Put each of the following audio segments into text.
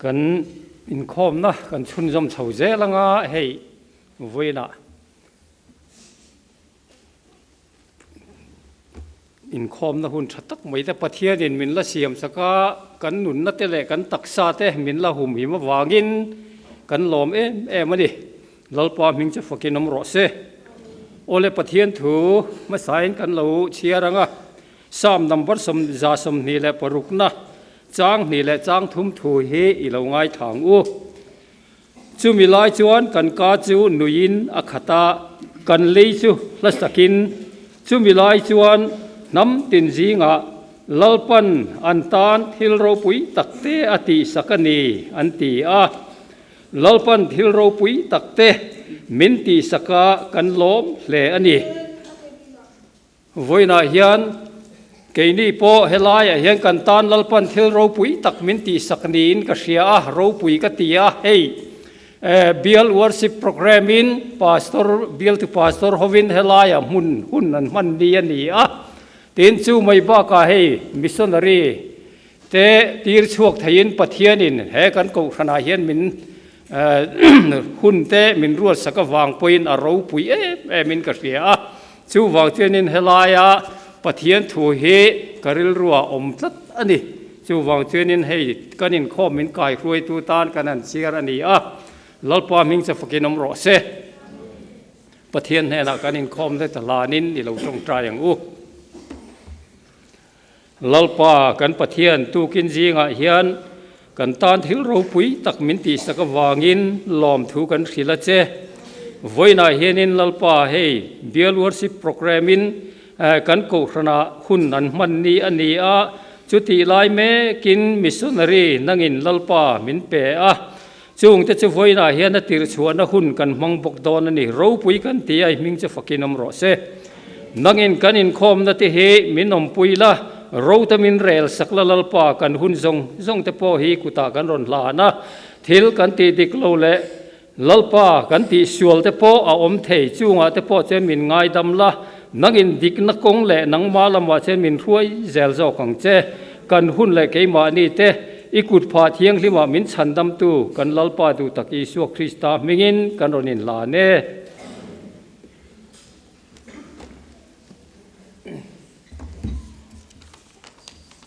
Kan inkhawmna kan chhunzawm chho zel anga hei vawiinah inkhawmna hun tha tak mai te Pathianin min la siam sak a, kan nunna te leh kan taksa te min la humhim avangin kan lawm em em a ni. Lalpa hming chu fakin awm rawh se. Awle Pathian thu hmasain kan lo chhiar ang a, Psalm number 126 na chang hnih leh chang thum thu hi i lo ngaithla ang u. Chumi lai chuan kan ka chu nuiin a khat a, kan lei chu hla sakin chumi lai chuan hnam tin zingah Lalpan an tan thil ropui takte a tihsak a ni, an ti a. Lalpan thil ropui takte min tihsak a kan lawm hle a ni. Vawiinah hian keini pawh helaiah hian kan tan Lalpan thil ropui tak min tihsak niin ka hria a, ropui ka ti a, hei Bial Worship Programme in Pastor, Bialtu Pastor hovin helaiah hmun hun an hman ni a ni a, tin chu mai bakah hei Missionary te tir chhuak theiin Pathianin he kan kohhranah hian min hun te min ruatsak avang pawhin a ropui em em in ka hria a, chuvang chuanin helaia Pathian thu hi ka rilruah awm tlat a ni. Chuvang chuanin hei kan inkhawm min kaihruaitu tan kan han chhiar a ni a, Lalpa hming che fakin awm rawh se. Pathian hnenah kan inkhawm te hlanin i lo tawngtai ang u. Lalpa kan Pathian tukin zingah hian kan tan thil ropui tak min tihsak avangin lawmthu kan hrilh a che. Vawiinah hianin Lalpa hei Bial Worship Programme-in kan kohhranah hun an hman ni a ni a, chutih lai mekin Missionary nangin Lalpa min pe a. Chungte chu vawiinah hian a tirhchhuahna hun kan hmang bawk dawn a ni. Ropui kan ti a, i hming chu fakin awm rawh se. Nangin kan inkhawmna te hi min awmpui la, rota min rel sak la Lalpa kan hun zawng zawng te pawh hi kutah kan rawn hlan a, thil kan tih dik lo leh Lalpa kan tih sual te pawh a awm thei, chungah te pawh chuan min ngaidam la, nangin dikna kawng leh nangmah lamah chuan min hruai zel zawk ang che. Kan hun leh keimahni te i kut phah thianghlimah min chhandamtu kan Lalpa duh tak Isua Krista hmingin kan rawn inhlan e.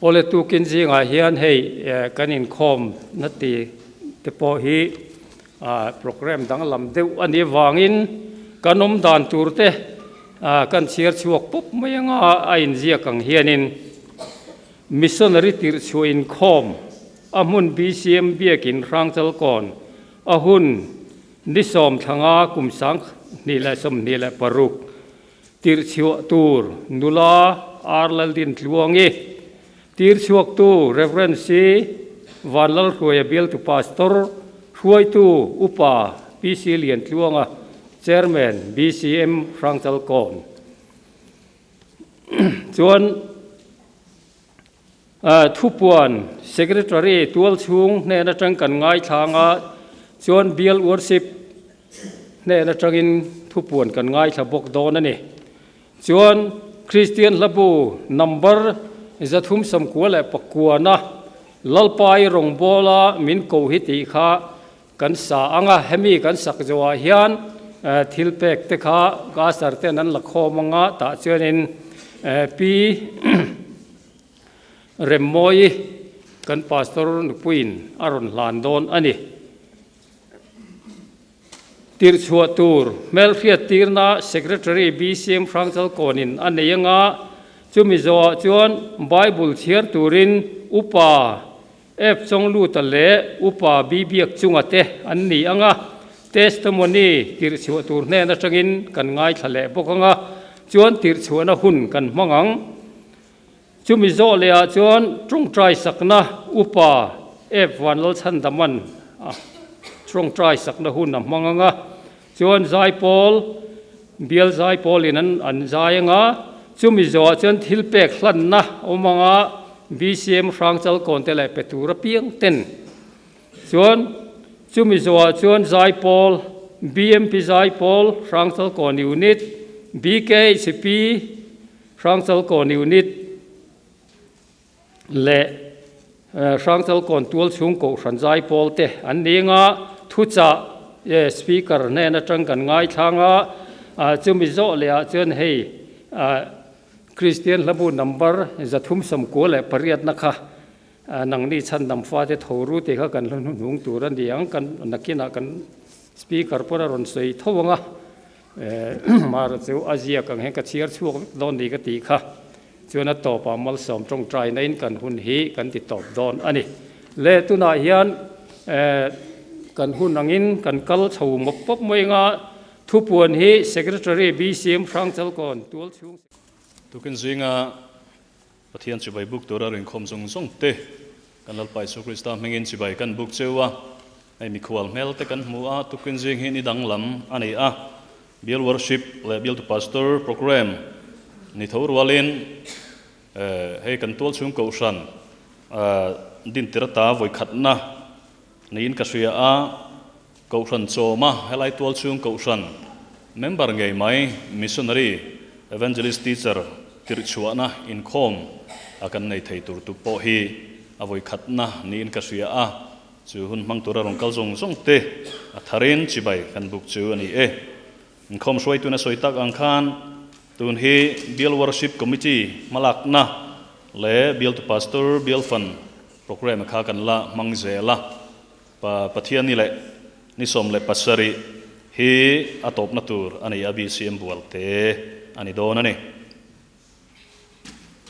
Awle tukin zingah hian hei kan inkhawm na ti te pawh hi program danglam deuh a nih avangin kan awm dan tur te kan chhiar chhuak pawp mai anga a inziak ang hianin Missionary tirh chhuah inkhawm a hmun BCM Biakin Hrangchalkawn a hun ni sawmthlanga kum 2026 tirh chhuah tur nula R Laldintluangi tirchhuaktu Rev. C Vanlalhruaia bialtu Pastor hruaitu Upa PC Liantluanga Chairman BCM Hrangchalkawn Chuan thupuan Secretary tualchhung hnen atang kan ngaithlang a, chuan Bial Worship hnen atangin thupuan kan ngaithla bawk dawn a ni. Chuan Kristian Hlabu number 399 Lalpai rawngbawla min ko hi tih kha Kan sa ang a, hemi kan sak zawhah hian thil pek te kha Gasar ten an la khawm ang a, tah chuanin Pi Remmawi kan Pastor nupuiin a rawn hlan dawn a ni. Tirhchhuah tur hmelhriat tirna Secretary BCM Hrangchalkawnin a nei ang a, chumi zawhah chuan Bible chhiar turin Upa Ep Chawngluta leh Upa Bibiak chunga te an ni ang a, testimony tirhchhuah tur hnen atangin kan ngaithla leh bawk ang a, chuan tirhchhuahna hun kan hmang ang. Chumi zawh lehah chuan tawngtai sakna Upa Ep Vanlalchhandaman a tawngtai sakna hun a hmang ang a, chuan zaipawl bial zaipawlin an an zai ang a, chumi zawhah chuan thil pek hlanna awm ang a, BCM Hrangchalkawn te leh pe tur apiang ten chuan chumi zawhah chuan zaipawl BMP zaipawl Hrangchalkawn Unit, BKHP Hrangchalkawn Unit leh. Hrangchalkawn tualchhung kohhran zaipawl te an ni anga thuchah speaker hnen atang kan ngaithlang a, chumi zawh leh ah chuan hei Kristian hlabu number 398 na kha nangni chhandam fate tho ru tih kha kan hla hnuhnung tur a ni ang, kan nakinah kan speaker pawn a rawn sawi tho ang a, mara chu a ziak ang hian ka chhiar chhuak vek dawn ni ka tih kha chuan a tawpah malsawm tawngtaina in kan hun hi kan ti tawp dawn a ni. Le tunah hian kan hun angin kan kal chho mawp pawp mai anga Thupuan hi Secretary BCM Hrangchalkawn tualchhung. Tukin zinga Pathian chibai buk tura rinkhawm zawng zawng te kan Lalpa Isua Krista hmingin chibai kan buk cheu a, hei mikhual hmel te kan hmu a, tukin zing hi ni danglam a ni a, Bial Worship leh Bialtu Pastor Programme ni tho rualin hei kan tualchhung kohhran dintir ata vawikhatna niin ka hria a. Kohhran chawma helai tual chhung kohhran member ngei mai Missionary Evangelist Teacher tirhchhuahna inkhawm a kan nei thei tur tuk pawh hi a vawikhatna niin ka hria a, chu hun hmang tura rawn kal zawng zawng te a tharin chibai kan buk chu a ni e. Inkhawm hruaituna sawi tak ang khan tun hi Bial Worship Committee hmalakna leh Bialtu Pastor Bial Fund Programme kha kan la hmang zel a. Pa Pathiani leh ni 17 hi a tawpna tur a ni a, BCM bualte a ni dawn a ni.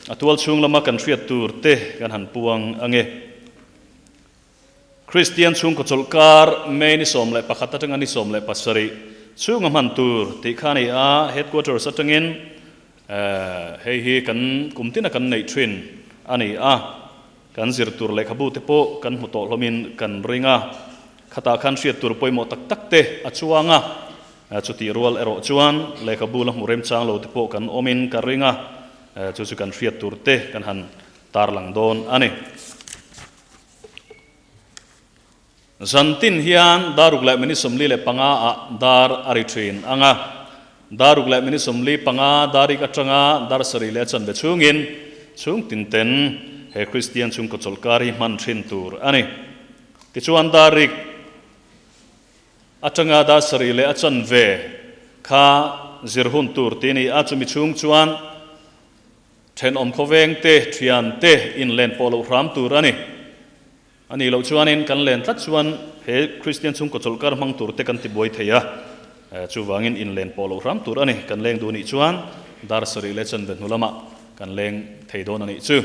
A tual chhung lama kan hriat tur te kan han puang ange. Kristian chhungkaw chawlhkar May ni 11 atanga ni 17 chhunga hman tur tih kha a ni a, Headquarters atangin hei hi kan kum tina kan neih thin a ni a. Kan zir tur lehkhabu te pawh kan hmu tawh hlawmin kan ring a, khatah khan hriat tur pawimawh tak tak te a chuang a, chutih rual erawh chuan lehkhabu la hmu remchang lo te pawh kan awmin ka ring a, chu chu kan hriat tur te kan han tarlang dawn a ni. Zantin hian dar ruk leh minute 45 ah dar a ri thin ang a, dar ruk leh minute 45 dar rik atanga dar sarih leh a chanve chhungin chhung tin ten he Kristian chhungkaw chawlhkar hi hman thin tur a ni. Tichuan dar rik atanga dar sarih leh a chanve kha zir hun tur tih a ni a, chumi chhung chuan thenawm khawveng te, thian te inlen pawh loh hram tur a ni. A nih loh chuanin kan len tlat chuan he Kristian chhungkaw chawlhkar hmang tur te kan ti buai thei a, chuvangin inlen pawh loh hram tur a ni. Kan leng duh nih chuan dar sarih leh chanve hnu lamah kan leng thei dawn a nih chu.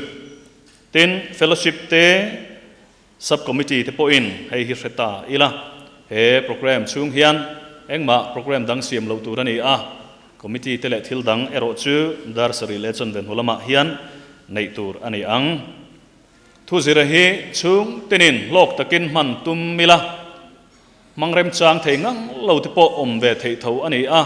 Tin, Fellowship te Sub-Committee te pawhin hei hi hre ta ila, he programme chhung hian engmah programme dang siam loh tur a ni a, Committee te leh thil dang erawh chu dar sarih leh chanve hnu lamah hian neih tur a ni ang. Thuzira hi chhung tinin hlawk takin hman tum ila, hmang remchang thei ngang lo te pawh awm ve theih tho a ni a.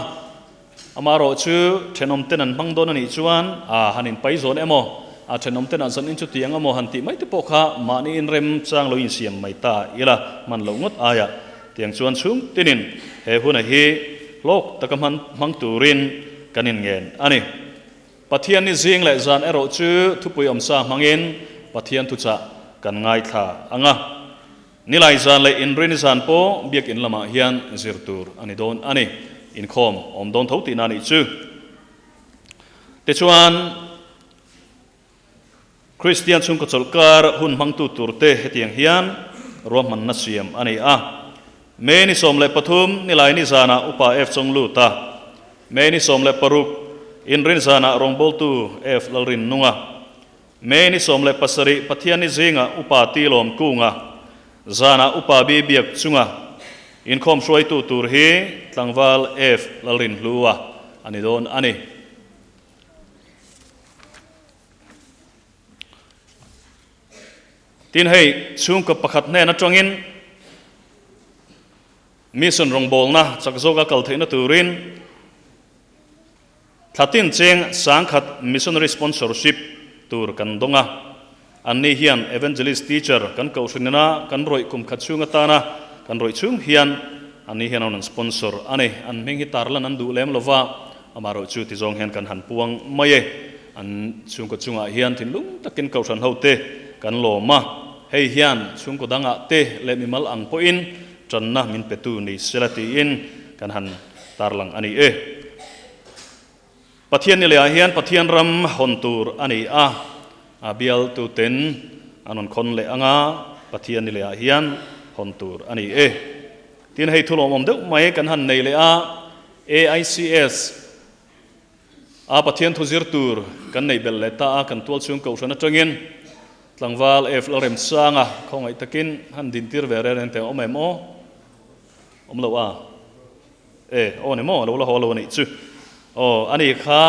Amaherawh chu thenawm ten an hmang dawn a nih chuan a han inpai zawn emaw, a thenawm ten an zanin chuti ang emaw han tih mai te pawh kha mahni inremchang lo insiam mai ta ila hman loh ngawt aia tiang chuan chhung tinin he huna hi hlawk taka hman hmang turin kan inngen a ni. Pathian ni zing leh zan erawh chu thupui awmsa hmangin Pathian thuchah kan ngaithla ang a. Nilai zan leh inrini zan pawh biakinn lamah hian zir tur a ni dawn a ni. Inkhawm awm dawn tho tihna a nih chu. Tichuan, Kristian chhungkaw chawlhkar hun hmangtu turte hetiang hian ruahmanna siam a ni a. May ni 13, Nilai ni zanah Upa F Chawngluta, May ni 16, Inrin zanah rawngbawltu F Lalrinnunga, May ni 17, Pathian ni zingah Upa T Lawmkunga, zanah Upa B Biak chunga inkhawm hruaitu tur hi tlangval F Lalrinhlua a ni dawn a ni. Tin hei chhungkaw pakhat hnen atangin mission rawngbawlna chak zawka kal theihna turin thlatin cheng sangkhat missionary sponsorship tur kan dawng a. Anni hian evangelist teacher kan kohhranina kan rawih kum khat chhung atana kan rawih chhung hian anni hian an rawn sponsor a ni. An hming hi tarlan an duh lem lova, amaherawh chu tizawng hian kan han puang mai e. An chhungkaw chungah hian thinlung takin kohhran hote kan lawm a. Hei hian chhungkaw dangah te leh mimal ang pawhin tanna min petu ni sela tiin kan han tarlang a ni e. Pathian ni lehah hian Pathian ram hawn tur a ni a, a bialtuten an rawn khawn leh anga Pathian ni lehah hian hawn tur a ni e. Tin, hei thu lawmawm deuh mai kan han nei leh a, AICS, A Pathian thu zir tur kan neih belh leh ta a, kan tual chhung kohhran atangin tlangval F Lalremsanga khawngaih takin han dintir ve reng reng teh awm em aw? Awm lo a? E, aw ni maw? Lo la haw lo a nih chu. Aw, ani kha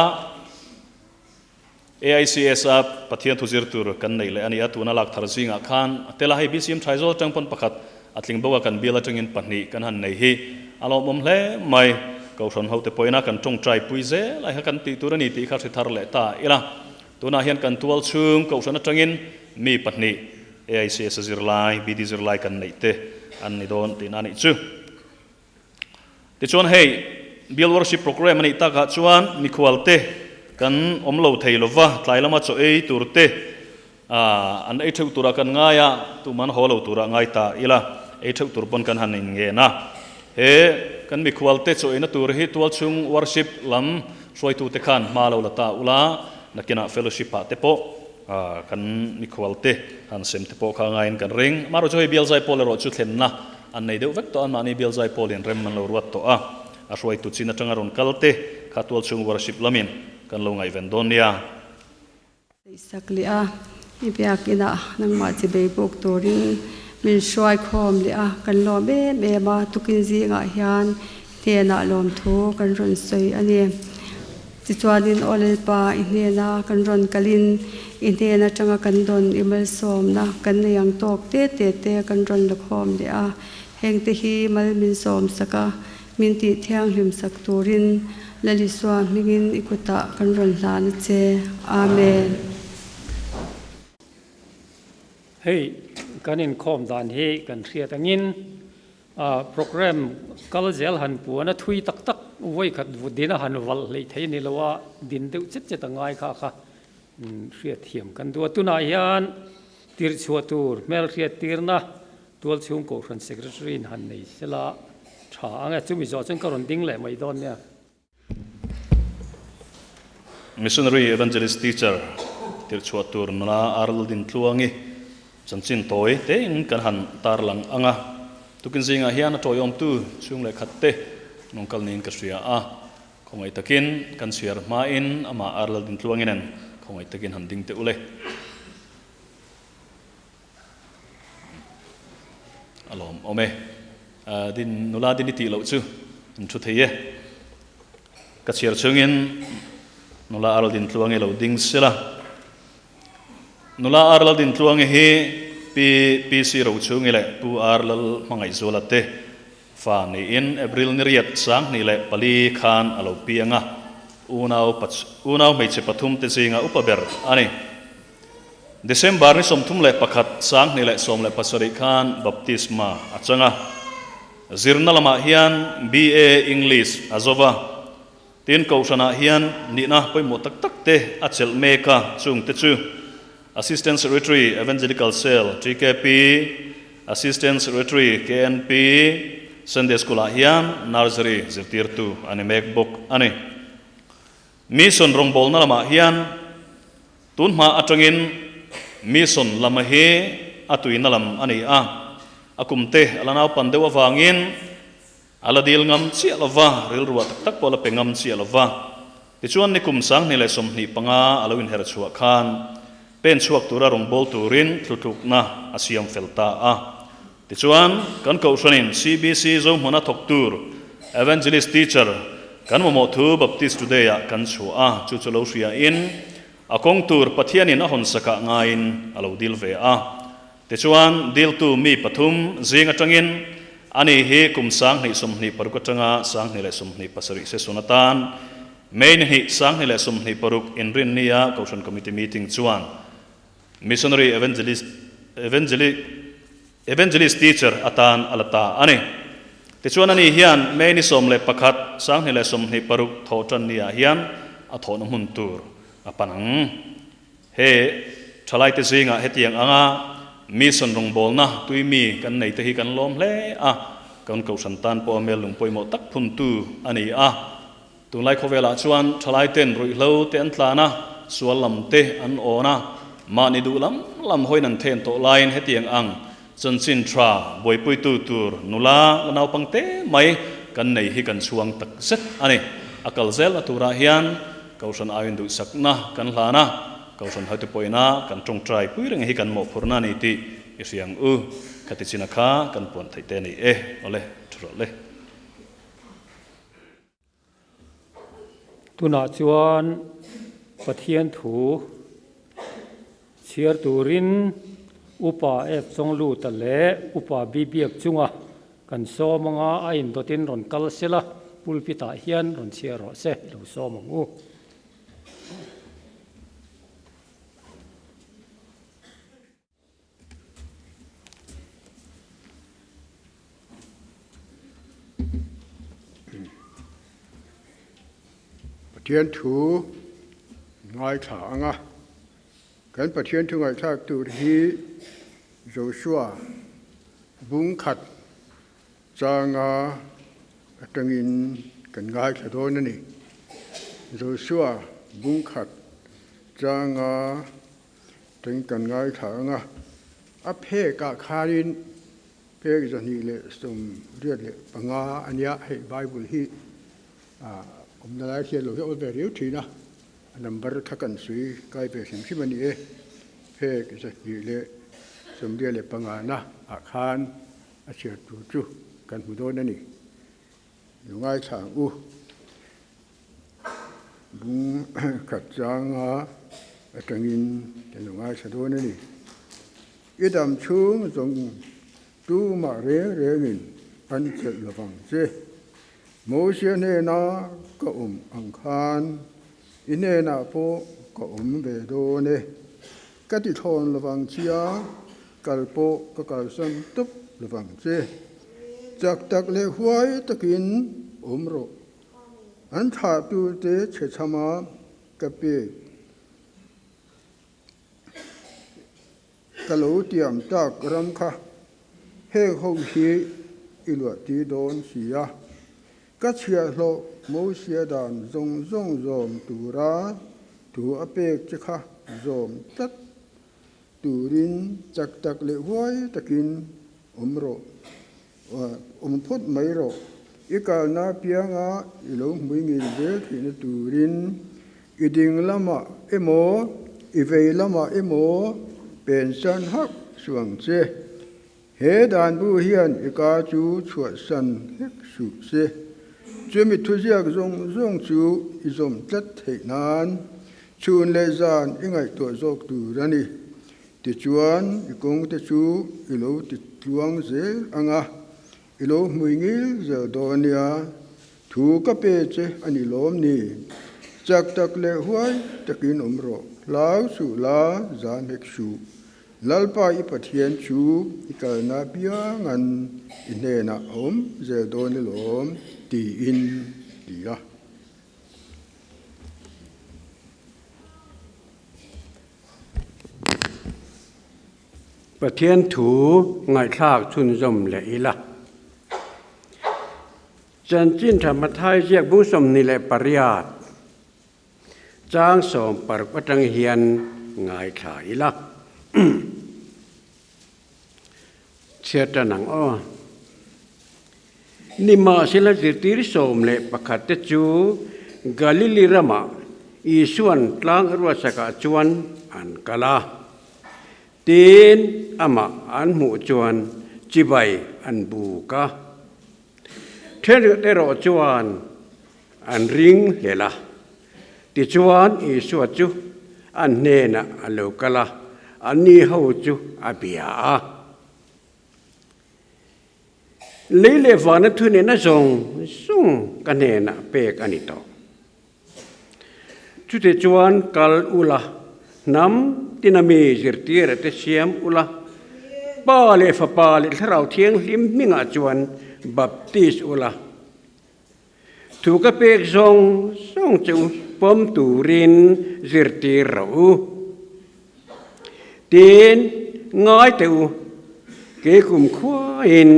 AICS a Pathian thu zir tur kan neih leh a ni a, tuna lak thar zingah khan a tel a, hei BCM Thaizawl atang pawn pakhat A tling bawk a, kan bial atangin pahnih kan han nei hi a lawmawm hle mai. Kohhran hote pawhin kan tawngtai pui zel ai kha kan tih tur a ni tih kha hri thar leh ta ila. Tunah hian kan tual chhung kohhran atangin mi pahnih AICS a zirlai, BD zirlai kan neih te an ni dawn tihna a nih chu. Tichuan hei Bial Worship Programme a nih takah chuan mikhualte kan awm lo thei lova, tlai lama chaw ei tur te an ei theuh turah kan ngai a, tuman haw lo turah ngai ta ila, ei theuh tur pawn kan han inngen a. He kan mikhualte chaw eina tur hi tualchhung worship lam hruaitute khan hma lo la ta ula, nakinah fellowship ah te pawh kan mikhualte han sem te pawh kha ngaiin kan ring. Amaherawhchu hei Bial Zaipawl erawh chu thlenna An nei deuh vek tawh a, mahni bial zai pawlin rem an lo ruat tawh a, a hruaitu chin atanga rawn kal te kha tualchhung worship lamin kan lo ngaihven dawn nia. Sak leh a, i biakinah nangmah chi bei buk turin min hruai khawm leh a, kan lawm em em a, tukin zingah hian hnenah lawmthu kan rawn sawi a ni. Tichuanin Aw Lalpa, i hnena kan rawn kalin i hnen atanga kan dawn i malsawmna kan nei ang tawk te te te kan rawn la khawm leh a. Hengte hi mal min sawmsak a, min tih thianghlim sak turin Lal Isua hmingin i kutah kan rawn hlan a che. Amen. Hei kan inkhawm dan hi kan hriat angin Programme kal zel han puan a thui tak tak vawikhat din a han valh hleih thei a ni lo a, din deuh chet chet a ngai kha kha hriatthiam kan duh a. Tunah hian tirhchhuah tur hmelhriat tirna tualchhung kohhran secretary in han nei sela tha ang e, chumi zawh chuan ka rawn ding leh mai dawn nia. Missionary Evangelist Teacher tirhchhuah tur nula Arl Dintluangi chanchin tawi tein kan han tarlang ang a. Tukin zingah hian a tawiawmtu chhung leh khat te nung kal niin ka hria a. Khawngaih takin kan chhiar hmain amah Arl Dintluangi nen khawngaih takin han ding teh ule. A lawm awm e. Din nula din i tih loh chu an thu thei e. Ka chhiar chungin nula Arl Dintluangi lo ding sela. Nula Arl Dintluangi hi Pi PC Rochhungi leh Pu Arl Hmangaihzuala te fa niin April ni riat 2004 khan a lo piang a. Unau unau hmeichhe pathum te zinga upa ber a ni. December ni 31 2017 khan baptisma a chang a. Zirna lamah hian BA English a zo va. Tin, Kohhranah hian nihna pawimawh tak tak te a chelh mek a, chungte chu, Assistant Secretary, Evangelical Cell, TKP, Assistant Secretary, KNP, Sunday School-ah hian Nursery zirtirtu a ni mek bawk a ni. Mission rawngbawlna lamah hian Tun hma atangin mission lama hi a tuina lam a ni a, a kumte a la naupan deuh avangin a la dil ngam chiah lo va, rilruah tak tak pawh a la pe ngam chiah lo va. Tichuan nikum 2025 a lo inher chhuah khan pen chhuak tura rawngbâwl turin thlutlukna a siam fel ta a. Tichuan kan Kohhranin CBC Zohmuna thawk tur Evangelist Teacher kan mamawh thu Baptist Today-ah kan chhuah a, chu chu lo hriain a kawng tur Pathianin a hawn sakah ngaiin a lo dil ve a. Tichuan diltu mi pathum zing atangin ani hi kum 2026 atanga 2027 session atan May ni hnih 2026 inrinnia Kohhran Committee meeting chuan Missionary Evangelist Evangelist Teacher atan a la ta a ni. Tichuan ani hian May ni 11, 2026 thawh tan ni ah hian a thawhna hmun tur a pan ang. He thalaite zingah hetiang anga Mission rawngbawlna tui mi kan nei te hi kan lawm hle a, kan kohhran tan pawh a mel lung pawimawh tak phuntu a ni a. Tunlai khawvelah chuan thalai ten ruihhlo te an tlan a, sual lam te an awn a, mahni duh lam lam hawiin an then tawh laiin hetiang ang chanchin tha buaipuitu tur nula la naupang te mai kan nei hi kan chhuang tak zet a ni. A kal zelna turah hian Kohhran aiin duhsakna kan hlan a, Kohhran hotu pawhina kan tawngtai pui reng hi kan mawhphurhna a ni tih i hria ang u. Khati china kha kan puan theih te a ni e. Awle, thu rawh le. Tunah chuan Pathian thu chhiar turin Upa F Chawngluta leh Upa B Biak chunga kan sawm anga a indawtin rawn kal sela pulpit-ah hian rawn chhiar rawh se i lo sawm ang u. Pathian thu ngaithla ang a, kan Pathian thu ngaihthlak tur hi Joshua bungkhat changa atangin kan ngaithla dawn a ni. Joshua bungkhat changa Teng kan ngaithla ang a, a phekah khanin phek 285 a nia, hei Bible hi awmna lai hriat loh hi a awm ve riau thin a, a number kha kan sawi kai ve hrim hrim a ni e, phek 285 na ah khan a chhiar tur chu kan hmu dawn a ni. Lo ngaithla ang u. Bung khat changa atangin kan lo ngaithla dawn a ni. I dam chhung zawng tumah reng rengin an chelh lovang che. Mosia hnena ka awm ang khan i hnenah pawh ka awm ve dawn e. Ka ti thlawn lovang chia, kal pawh ka kalsan tawp lovang che. Chak tak leh huai takin awm rawh. An thlahtute chhe chhama ka pek. Ka lo tiam tak ram kha heng ho hi i luah ti dawn si a. Ka chhiahhlawh Mosia dan zawng zawng zawm tura thu a pek che kha zawm tlat turin chak tak leh huai takin awm rawh. Awm phawt mai rawh. I kalna apianga i lo hmui ngil zel theihna turin i ding lamah emaw, i vei lamah emaw pensan hauh suh ang che. He danbu hian i ka chu chhuahsan hlek suh se. Chumi thuziak zawng zawng chu i zawm tlat theih nan chhun leh zan i ngaihtuah zawk tur a ni. Tichuan, i kawngte chu i lo ti tluang zel ang a, i lo hmui ngil zel dawn nia. Thu ka pe che a ni lawm ni? Chak tak leh huai takin awm rawh, hlau suh la, zan hek suh. Lalpa i Pathian chu i kalna piangan i hnenah a awm zel dawn alawm, tiin ti a. Pathian thu ngaihthlak chhunzawm leh ila. Chanchin tha Mathai ziak bung 28 chang 16 atang hian ngaithla ila. Chhiar tan ang aw. Nimahsela zirtir 11 te chu Galili ramah Isua'n tlang ruatsakah chuan an kal a. Tin, amah an hmuh chuan chibai an buk a. Thenkhat erawh chuan an ring hlel a. Tichuan Isua chu an hnenah a lo kal a, anni ho chu a bia a. Lei leh vana thunena zawng zawng ka hnenah pek a ni tawh. Chutih chuan kal ula, hnam tina mi zirtira te siam ula, Pa leh Fapa leh Thlarau Thianghlim hmingah chuan baptis ula. Thu ka pek zawng zawng che u pawm turin zirtir rawh u. Tin, Ngai teh u, kei kum khuain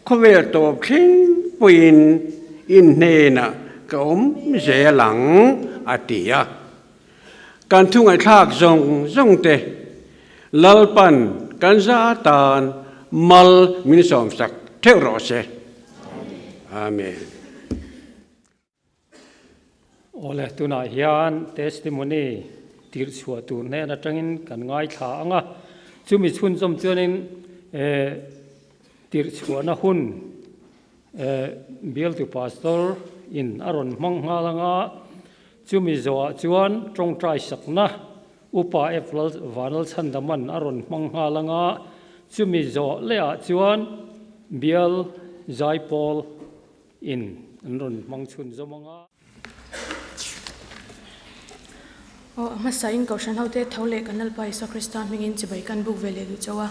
khawvel tawp thleng pawhin in hnenah ka awm zel ang, a ti a. Kan thu ngaihthlak zawng zawng te Lalpan kan za tan mal min sawmsak theuh rawh se. Amen. Awle, tunah hian testimony tirh chhuah tur hnen atangin kan ngaithla ang a, chumi chhunzawm chuanin tirh chhuahna hun bialtu pastor in a rawn hmang nghal ang a, chumi zawhah chuan tawngtai sakna Upa F Vanlalchhandaman a rawn hmang nghal ang a, chumi zawh lehah chuan bial zaipawl in an rawn hmang chhun zawm ang a. Aw, a hmasa in Kohhran hote tho leh kan Lalpa Isua Krista hmingin chibai kan buk ve leh duh chauh a.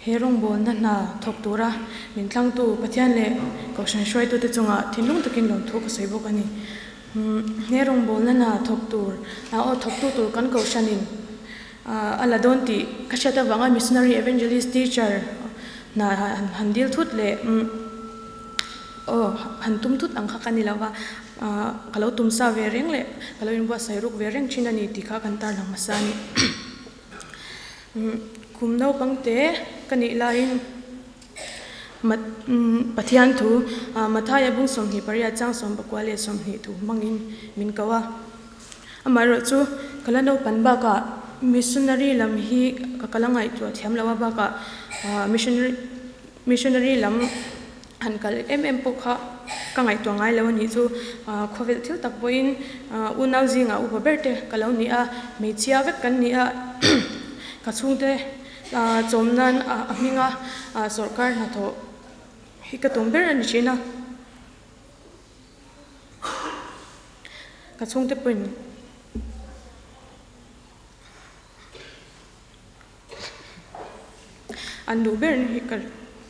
He rawngbawlna hna thawk tura min tlangtu Pathian leh Kohhran hruaitute chungah thinlung takin lawmthu ka sawi bawk a ni. He rawngbawlna hna thawk tur, aw thawktu tur kan Kohhranin a la dawn tih ka hriat avanga Missionary Evangelist Teacher hna han dil thut leh aw han tum thut ang kha ka ni lo va, ka lo tum sa ve reng leh ka lo inbuatsaih ruk ve reng thin a ni tih kha kan tarlang hmasa a ni. Kum naupang te ka nih laiin Pathian thu Mathaia bung 28 chang 19 thu hmangin min ko a. Amaherawh chu ka la naupan bakah missionary lam hi ka kal a ngaihtuah thiam lo a bakah missionary missionary lam han kal em em pawh kha ka ngaihtuah ngai lo a nih chu. Khawvel thil tak pawhin unau zingah upa ber te ka lo ni a, hmeichhia vek kan ni a, ka chhungte chawm nan a hminga sawrkar hnathawh hi ka tum ber a ni thin a. Ka chhungte pawhin an duh ber hi ka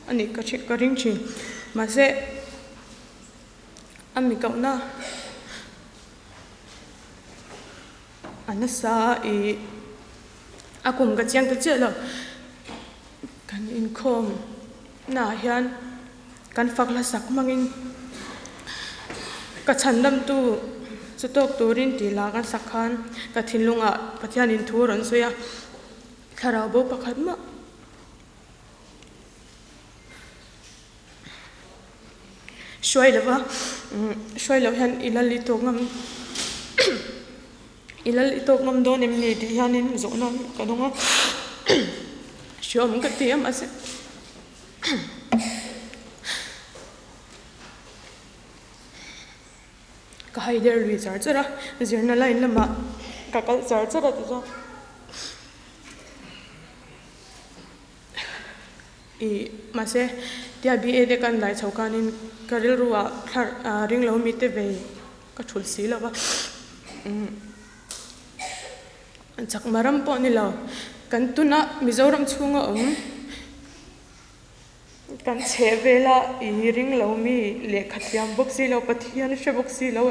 a nih ka ka ring thin. Mahse a mi kohna a nasa a ih a kum ka chiang ta chiah lo. Kan inkhawm naah hian kan fak hla sak hmangin ka chhandamtu chu tawk turin tih lah kan sak khan ka thinlungah Pathianin thu a rawn sawi a, thlarau bo pakhat mah hruai lova hruai loh hian i lal i tawk ngam I lal i tawk ngam dawn em ni tih hianin zawhna ka dawng a, hriawm ka ti a mahse ka hai der lui char char a, zirna line lamah ka kal char char a tichuan ih mahse tia BA te kan dai chho khanin ka rilru ah thlar ring lo mite vei. Ka thul si lo va, Chakma ram pawh ni lo, kan tuna Mizoram chhunga awm kan chheh vela i ring lo mi lehkha thiam bawk si lo, Pathian hre bawk si lo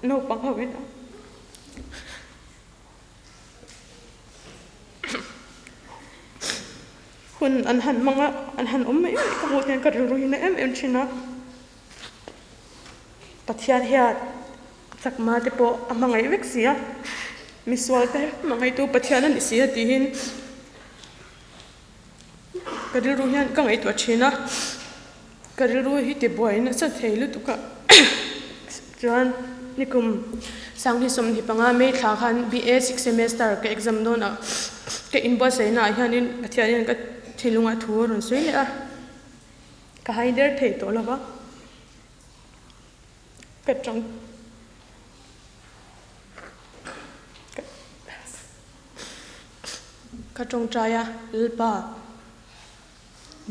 naupang ho in a. Hun an han hmang a, an han awm mai mai ka hmuh hian ka rilru hi na em em thin a. Pathian hian chakma te pawh a hmangaih vek si a, misual te hmangaihtu Pathian a ni si a tiin ka rilru hian ka ngaihtuah thin a, ka rilru hi tibuai nasa thei lutuk a chuan nikum sanghnih 25 May thla khan BA six semester ka exam dawn a, ka inbuatsaih naah hianin Pathian hian ka thinlungah thu a rawn sawi leh a. Ka hai der thei tawh lo va, ka tang ka tawngtai a, Lalpa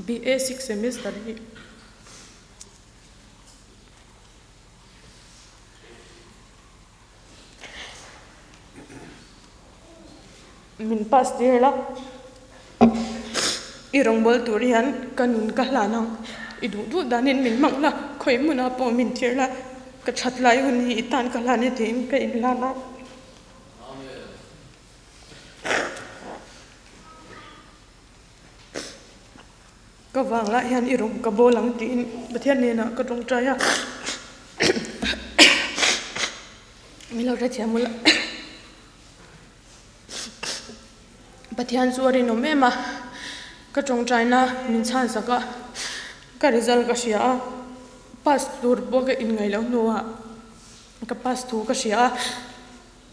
BA six semester hi Min pass tir la, i rawngbâwl tur hian ka nun ka hlan ang, i duh duh danin min hmang la, khawi hmunah pawh min tir la, ka that lai hun hi i tan ka hlan e tiin ka inhlan a. Ka vang lah hian i rawng ka bawl ang tiin Pathian hnenah ka tawngtai a. Min lo hrethiam ula. Pathian chu a rinawm em a, ka tawngtaina min chhan sak a, ka result ka hria a, pass tur pawh ka inngaih loh hnuah ka pass thu ka hria a,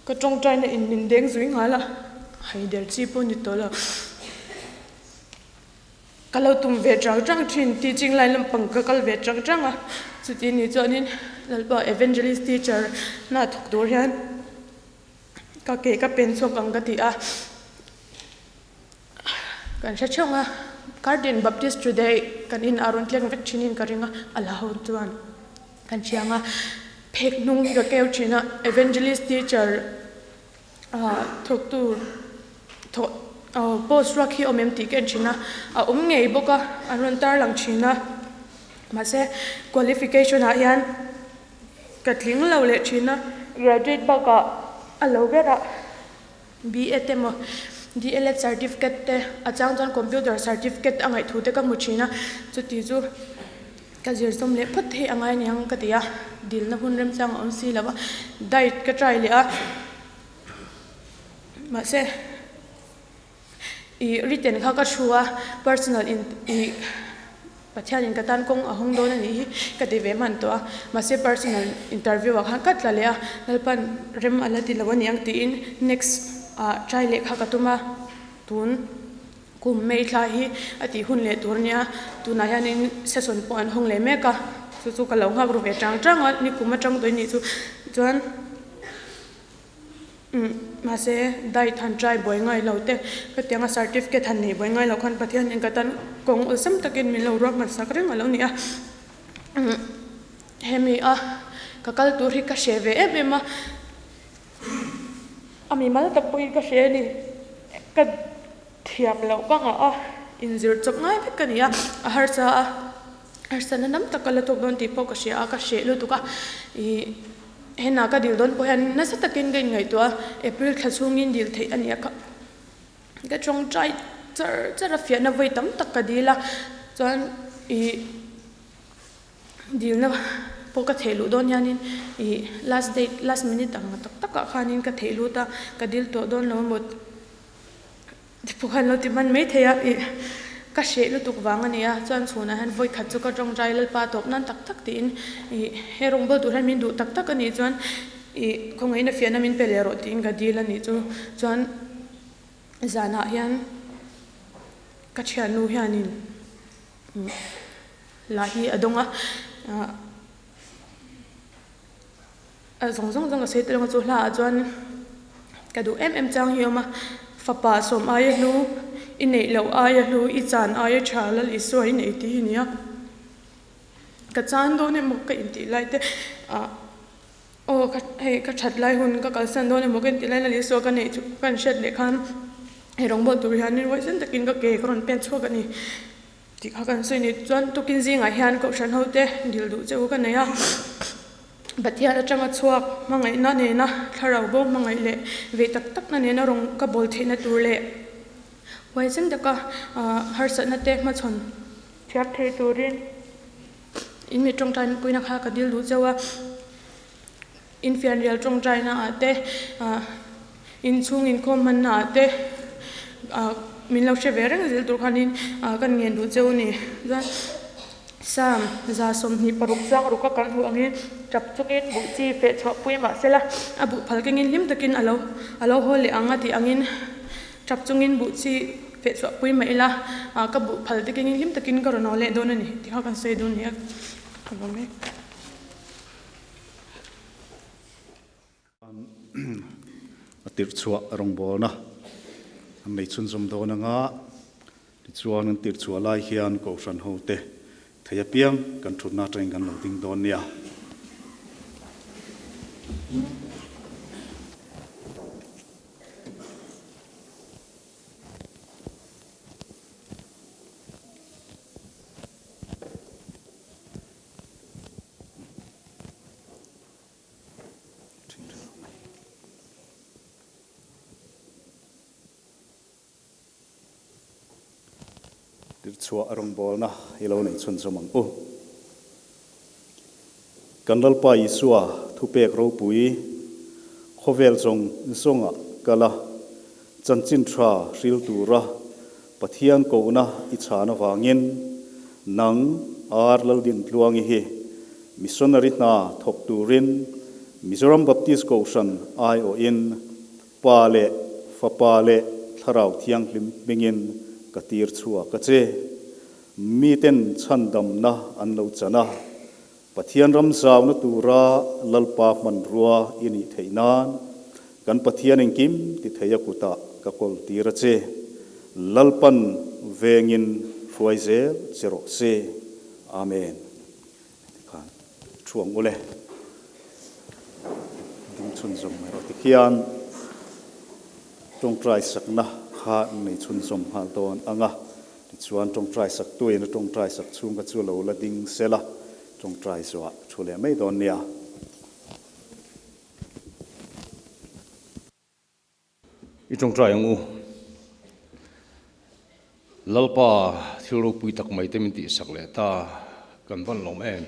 ka tawngtaina in min deng zui nghal a, haider chi pawh ni tawh lo. Ka lo tum ve chang chang thin, teaching line lampang ka kal ve chang chang a, chuti ni chuanin Lalpa Evangelist teacher hna thawk tur hian ka ke ka pen chhuak ang ka ti a, kan hre theuh a, Cardin Baptist Today kan in a rawn tleng vek thinin ka ring a, a la ho chuan kan thiang a, phek hnung hi ka keu thin a, Evangelist teacher Thawktu thawh post ruak hi awm em tih ka en thin a, a awm ngei bawk a, an rawn tarlang thin a, mahse qualification ah hian ka tling lo leh thin a, graduate bakah a lo berah B.Ed emaw D.El.Ed certificate te a chang chuan computer certificate a ngaih thu te ka hmu thin a, chuti chu ka zir zawm leh phawt theih a ngai aniang ka ti a, dilna hun remchang a awm si lo a, diet ka try leh a, mahse ih written kha ka thu a, personal in ih Pathianin ka tan kawng a hawng dawn a nih hi ka ti ve hman tawh a, mahse personal interview ah khan ka tla leh a, Lalpan rem a la ti lo aniang tiin next ah try leh kha ka tum a, tun. Kum May thla hi a tih hun leh tur a nia, tunah hianin session pawh an hawng leh mek a, chu chu ka lo nghak ru ve chang chang a, ni kum atang tawh in nih chu chuan umm mahse diet han try buai ngai lo te ka tiang a certificate han neih buai ngai loh khan Pathian in ka tan kawng awlsam takin min lo ruah hmansak reng a lo ni a, umm hemi a ka kal tur hi ka hreh ve em em a. A mimal tak pawhin ka hre a ni. Ka thiam loh ka ngah a, inzir chawp ngai vek ka ni a, a harsa a, harsatna tam tak ka la tawk dawn tih pawh ka hria a, ka hreh lutuk a. Ih henah ka dil dawn pawh hian nasa takin ka inngaihtuah a, April thla chhungin dil theih a ni a, ka tawngtai char char a, fiahna vawi tam tak ka dil a, chuan ih. Dilna pawh ka theih luh dawn hianin ih last date last minute ang tak takah khanin ka theih lut a, ka dil tawh dawn lo emaw ti pawh khan lo ti hman mai thei a, ih ka hreh lutuk vang a ni a, chuan chhunah hian vawi khat chu ka tawngtai Lalpa tawp nan tak tak tiin ih he rawngbâwl tur hian min duh tak tak a nih chuan ih khawngaihna fiahna min pe leh rawh tiin ka dil a nih chu, chuan zanah hian ka thiannu hianin. Lah hi a dawng a, a zawng zawng zawng a sawi tel ang a chu hla ah chuan ka duh em em chang hi a awm a, fapa sawm aia hlu, i neih loh aia hlu, i chan aia tha lal Isua i nei tih hi a ni a, ka chan dawn emaw ka intih lai te ah aw ka hei ka that lai hun ka kalsan dawn emaw ka intih lai lal Isua ka neih chu ka inhriat leh khan hei rawngbâwl tur hianin huaisen takin ka ke ka rawn pen chhuak a ni. Tih kha kan sawi ni chuan tukin zingah hian kohhran hote dil duh che u ka nei a, Pathian atanga chhuak hmangaihna nena thlarau bo hmangaih leh ve tak takna nena rawng ka bawl theihna tur leh huaisen taka harsatna te hmachhawn thiam thei turin in mi tawngtainpuina kha ka dil duh cheu a, infianrial tawngtaina ah te inchhung inkhawm hmanna ah te min lo hre ve reng zel tur khanin kan ngen duh cheu a ni. Chuan Psalm 26 chuang ruk a kan hmuh angin tap chungin buh chi feh chhuah pui mah sela a buh phal kengin hlim takin a lo a lo haw leh ang a tih angin tap chungin buh chi feh chhuah pui mah ila ka buh phal te kengin hlim takin ka rawn haw leh dawn a ni tih kha kan sawi dun nia ka lawm e. A tirhchhuah rawngbawlna an nei chhunzawm dawn anga, tichuan an tirhchhuah lai hian Kohhran hote thei apiang kan thutna atangin kan lo ding dawn nia. Tirchhuah rawngbawlna i lo nei chhunzawm ang u. Kan Lalpa Isua thupek ropui khawvel zawng zawnga kal a, chanchin tha hril tura Pathian kohna i chhan avangin nang Ar Laldintluangi hi missionary hna thawk turin Mizoram Baptist Kohhran aiawhin Pa leh Fapa leh Thlarau Thianghlim hmingin ka tir chhuak a che. Miten chhandamna an lo chan a, Pathian ram zauna tura Lalpa hmanrua i nih theih nan kan Pathian engkim ti thei a kutah ka kawl tir a che. Lalpan vengin hruai zel che rawh se. Amen. Tikhan thuang ule ding chhunzawm mai rawh tikhian tawngtai sakna kha nei chhunzawm nghal dawn ang a, tichuan tawngtai sak tuin a tawngtai sak chhung kha chu lo la ding sela tawngtai zawhah thu leh mai dawn nia. I tawngtai ang u. Lalpa thil ropui tak mai te min tihsak leh ta kan van lawm em.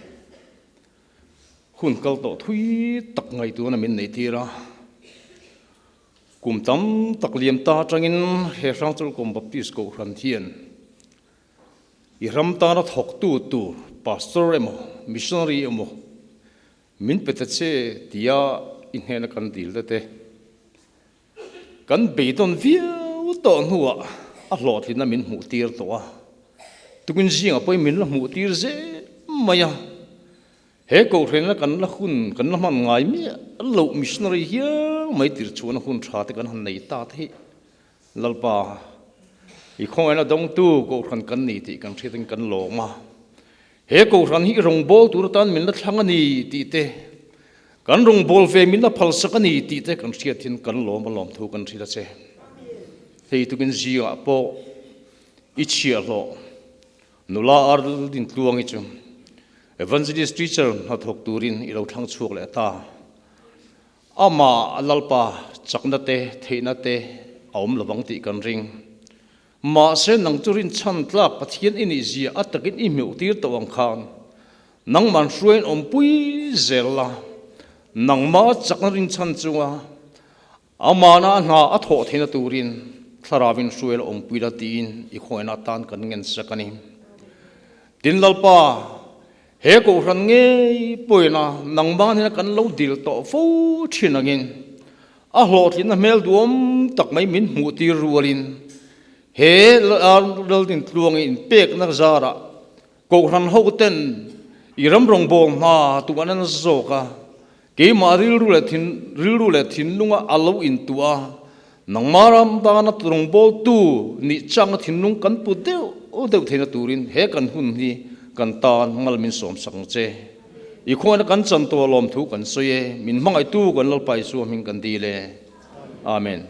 Hun kal tawh thui tak ngaihtuahna min neih tir a. Kum tam tak liam ta atangin he Hrangchawlhkawm Baptist Kohhran hian i ram tana thawktu tur Pastor emaw Missionary emaw Min pe ta che tia i hnena kan dil te te kan beidawn viau tawh hnuah a hlawhtlinna min hmuh tir tawh a, tukin zingah pawhin min la hmuh tir zel mai a, he kohhranna kan la hun kan la hman ngai miah loh missionary hial mai tir chhuahna hun tha te kan han nei ta te hi Lalpa, i khawngaihna dawngtu kohhran kan ni tih kan hriatin kan lawm a. He kohhran hi i rawngbâwl tur atan min la thlang a ni tih te, kan rawngbâwl ve min la phalsak a ni tih te kan hriathin kan lawm a lawmthu kan hrilh a che. Hei tukin zingah pawh i chhiahhlawh nula ar Dintluangi chu Evangelist Teacher hnathawk turin i lo thlang chhuak leh ta. Amah Lalpa chakna te, theihna te a awm lovang tih kan ring. Mahse nang chu rinchhan tlak Pathian i nih zia a takin i hmuh tir tawh ang khan nangman hruaiin awmpui zel la, nangmah chakna rinchhan chunga amahna a hna a thawh theihna turin Thlarauin hruai la awmpui la tiin i khawngaihna atan kan ngensak a ni. Tin Lalpa, He kohhran ngei pawina nangmah nena kan lo dil tawh fo thin angin a hlawhtlinna hmel duam tak mai min hmuh tir rualin he Laldintluangi inpekna zarah kohhran hoten i ram rawngbâwl hna tuah nana zawk a, keimah rilru leh thin rilru leh thinlunga a lo intuah a, nangmah ram tana rawngbâwltu nih changna thinlung kan pu deuh deuh theihna turin he kan hun hi kan tan mal min sawmsak ang che. I khawngaihna kan chan tawh lawmthu kan sawi e, min hmangaihtu kan Lalpa Isua hming kan dil e. Amen.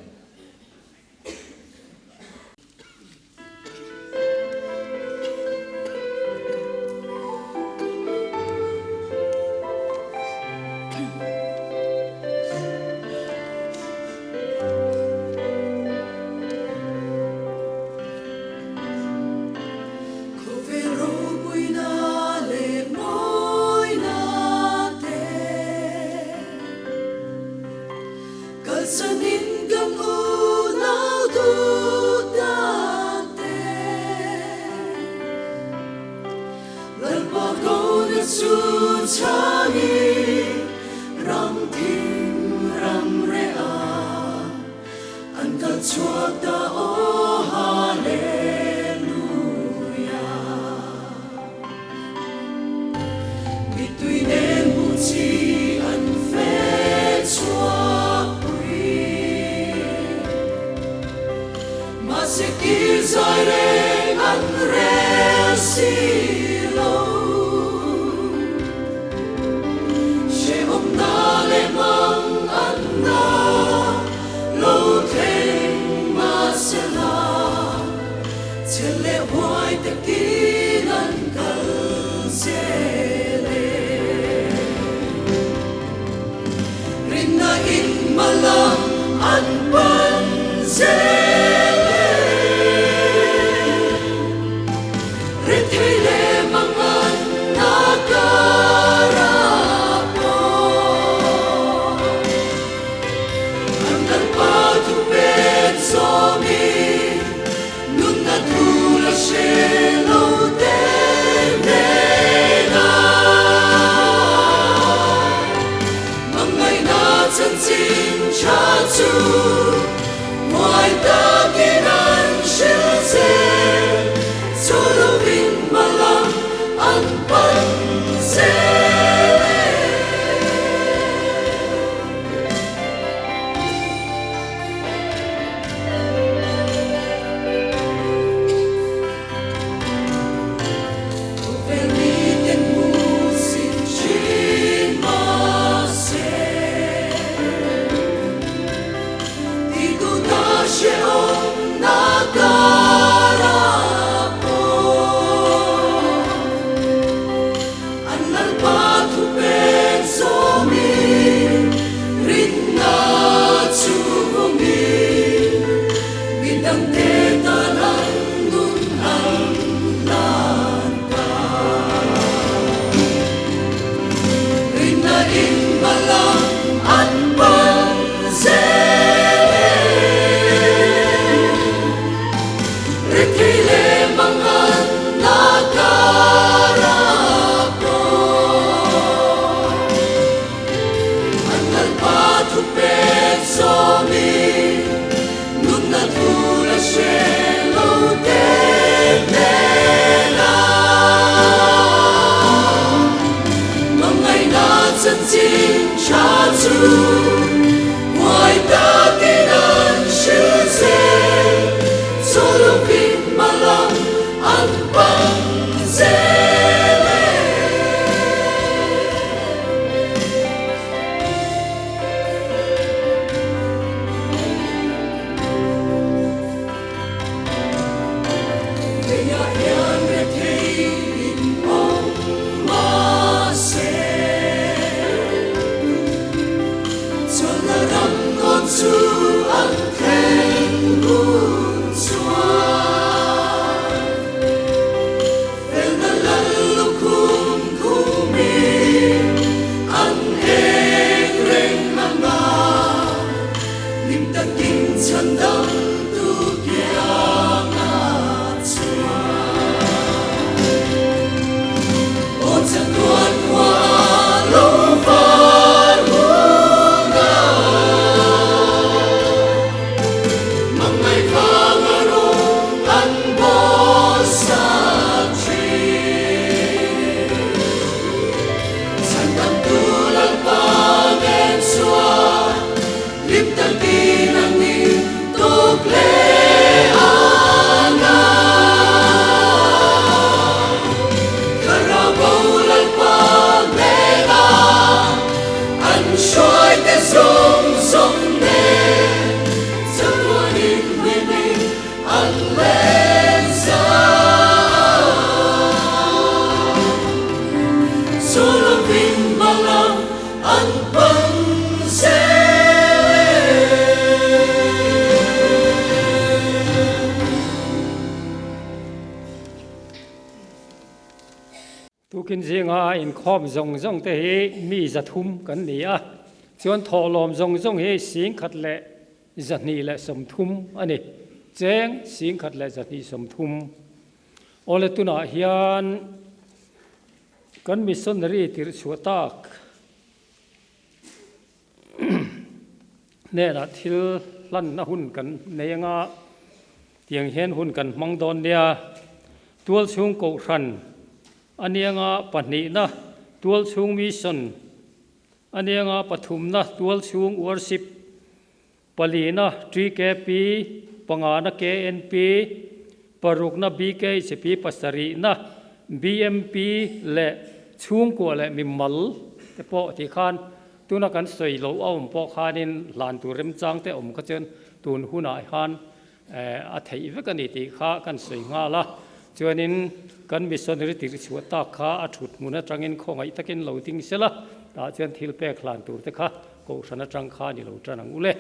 Kalsanin kan unau duh tak te. Lalpa kona chu chhangin ram thim ram reh a, an kal chhuak ta aw Hallelujah. Mittui nen hmuh chi an fe chhuak pui. Mahse kir zai reng an rel si lo. Hrehawmna leh mang an na lo thleng mahse la. Chhel leh huai takin an kal zel e. Rinna in hmalam an pan zel e. chanchin tha chu huai takin an hril zel, chaw lovin hma lam an pan zel e. Khawvel miten hmu sin thin mahse, ti tuna hrehawmna karah pawh an Lalpa thupek zawmin rinna chu vawmin midangte tan an nun an hlan ta. Rinna in hmalam an pan zel e. Rethei leh mangan na karah pawh an Lalpa thupek zawmin nunna thu la hre lo te hnenah hmangaihna chanchin tha chu huai takin an hril zel, chaw lovin hma lam an pan zel e. Leiah hian rethei in awm mahse, chawlhna ram tawn chu an thleng hun chuan felna lal lukhum khumin an eng reng anga hlim takin chhan dam tu kianga chuan aw chatuan khua lo var hun a mangai vang a rawng an bawl sak thin. Chhan dam tu Lalpa nen chuan hlim takin an in tuk leh ang a. Thlarau Lalpa hnena an hruai te zawng zawng nen chatuanin hlimin an len za ang. Chu lovin hma lam an pan zel e. Tukin zinga inkhawm zawng zawng te hi mi zathum kan ni a, chuan thawhlawm zawng zawng hi singkhat leh 230 a ni. Cheng 1,230. Awle tunah hian kan missionary tirh chhuah tak hnenah thil hlanna hun kan nei anga tiang hian hun kan hmang dawn nia. Tualchhung Kohhran anianga pahnihna Tualchhung Mission anianga pathumna Tualchhung Worship palina TKP pangana KNP parukna BKHP pasarihna BMP leh chhungkua leh mimal te pawh tih khan tuna kan sawi loh a awm pawh khanin hlan tur remchang te awm kha chuan tun hunah hian a theih vek a ni tih kha kan sawi nghal a. Chuanin kan missionary tirh chhuah tak kha a thut hmun atangin khawngaih takin lo ding sela, tah chuan thil pek hlan tur te kha kohhran atang kha ni lo tan ang u le.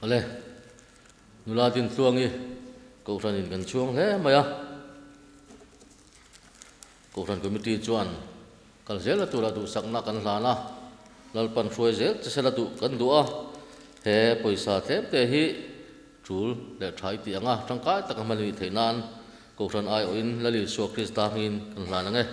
Awle, nula din tluangi Kohhranin kan chhuang hle mai a. Kohhran Committee chuan kal zela tura duhsakna kan hlan a, Lalpan hruai zel che sela duh kan duh a, he pawisa tlem te hi. Tul leh tha i tih ang a, tangkai taka hman i nih theih nan Kohhran aiawhin Lal Isua Krista hmingin kan hlan ang e.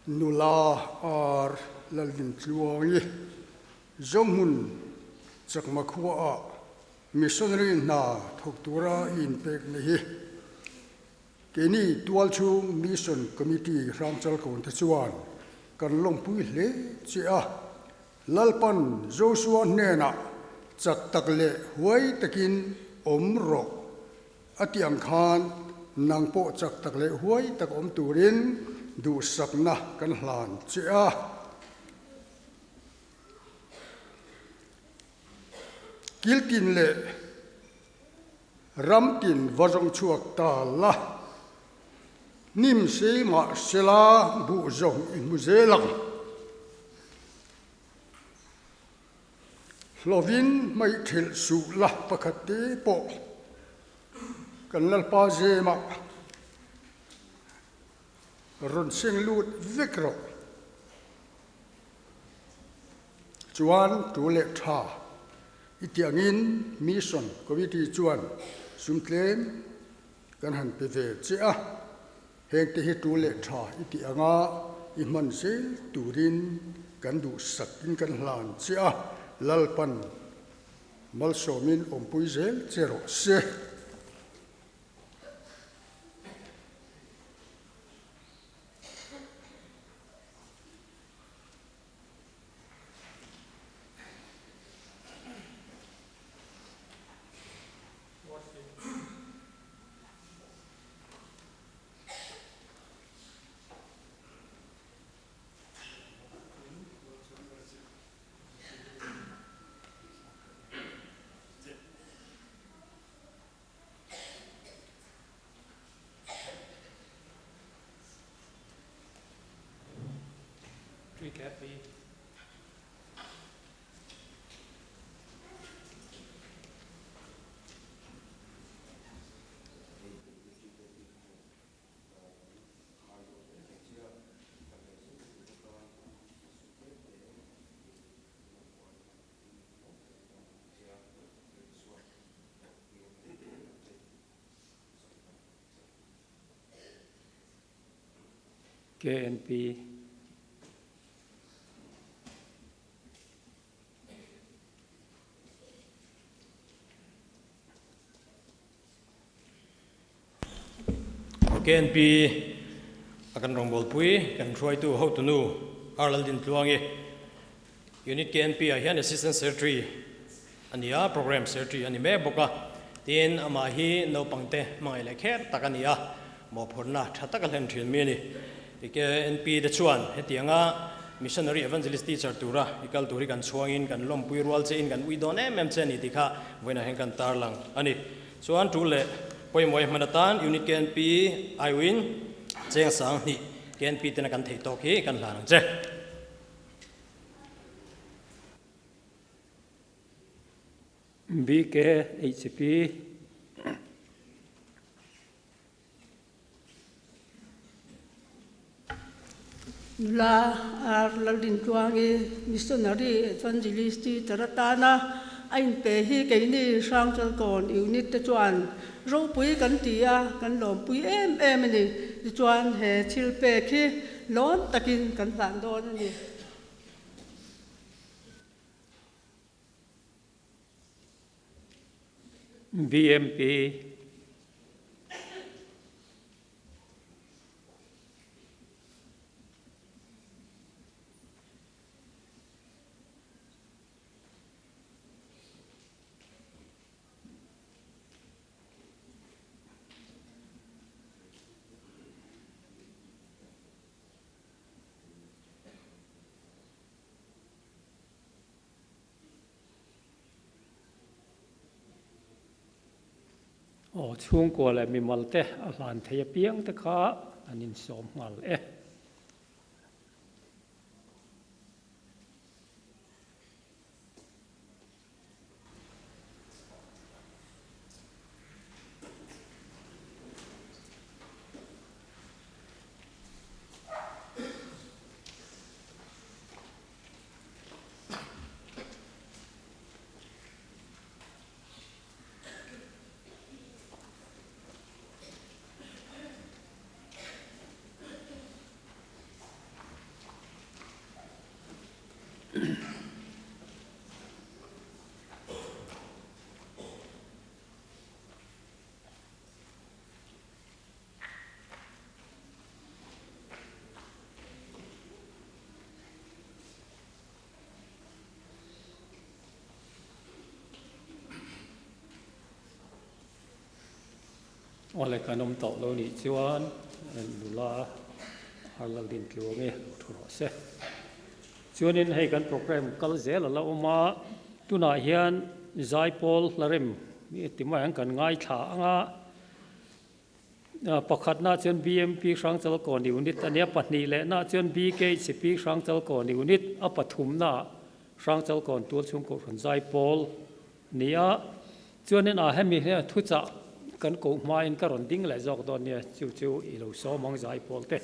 Nula Ar Lalvintluangi Zohmun Chakma khuaah missionary hna thawk tura i inpekna hi keini tualchhung Mission Committee Hrangchalkawn te chuan kan lawmpui hle che a. Lalpan Joshua hnenah chak tak leh huai takin awm rawh a tih ang khan nang pawh chak tak leh huai tak awm turin duhsakna kan hlan che a. Kiltin leh ramtin va zawng chhuak ta la, hnim sei mah sela buh zawng i hmu zel ang. Hlovin hmaihthelh suh la pakhat te pawh kan Lalpa zemah rawn seng lut vek rawh. Chuan tu leh tha i tih angin Mission Committee chuan sum tlem kan han pe ve che a. Hengte hi tu leh tha i tih anga i hman zel turin kan duhsak in kan hlan che a, Lalpan malsawmin awmpui zel che rawh se. KNP. KNP a kan rawngbawlpui kan hruaitu hotunu R Laldintluangi Unit KNP ah hian Assistant Secretary a ni a, Programme Secretary a ni mek bawk a. Tin, amah hi naupangte hmangaih leh kher tak a ni a, mawhphurhna tha taka hlen thin mi a ni. KNP te chuan hetianga Missionary Evangelist Teacher tura i kal tur hi kan chhuangin kan lawmpui rual chein kan ui dawn em em che a ni tih kha vawiinah hian kan tarlang a ni. Chuan tul leh pawimawh hman atan Unit KNP aiuin cheng 2000 KNP tena kan theih tawk hi kan hlan ang che. BKHP. Nula Ar Lalrintluangi Missionary Evangelist Teacher atana a inpe hi keini Hrangchalkawn Unit te chuan ropui kan ti a, kan lawmpui em em a ni. Tichuan he thil pek hi lawm takin kan hlan dawn a ni. BMP. Aw chhungkua leh mimal te a hlan thei apiang te kha an insawm nghal e. Awle kan awm tawh lo nih chuan nula har lal din tluang e lo thu rawh se. Chuanin hei kan program kal zel a la awm a, tunah hian Zaipawl hlarem ti mai ang kan ngaithla ang a, pakhatna chuan BMP Hrangchalkawn Unit a nia, pahnih lehna chuan BKHP Hrangchalkawn Unit, a pathumna Hrangchalkawn Tualchhung Kohhran Zaipawl a ni a. Chuanin a hemi hian thuchah kan koh hmain ka rawn ding leh zawk dawn nia, chu chu i lo sawm ang Zaipawl te.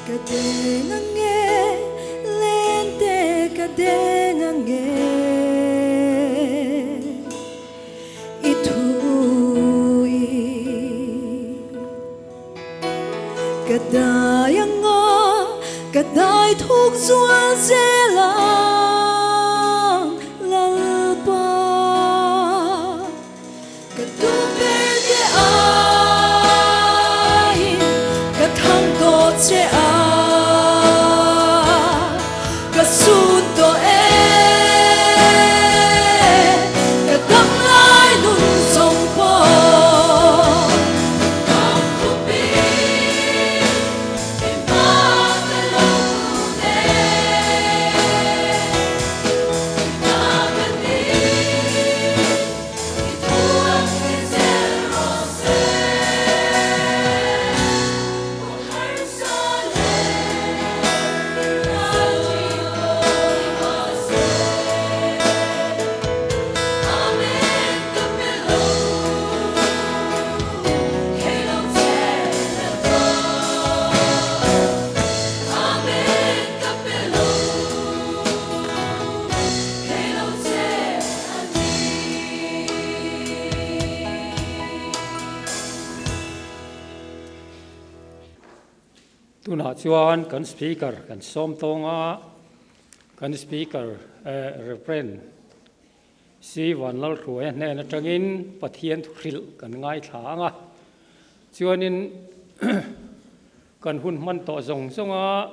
Ka deng ang e, lente ka deng ang e, I thu i. Ka dai ang a, ka dai thuk zual zel ang Lalpa. Ka duh ber te aiin ka thang tawh che a, ka sun tawh e, ka dam lai nun zawng pawh. Ka khupi i hma ka lo kun e, i ta ka ni. Tunah chuan kan Speaker kan sawm tawng a, kan Speaker Rev. C. Vanlalhruaia hnen atangin Pathian thuhrilh kan ngaithla ang a, chuanin kan hun hman tawh zawng zawnga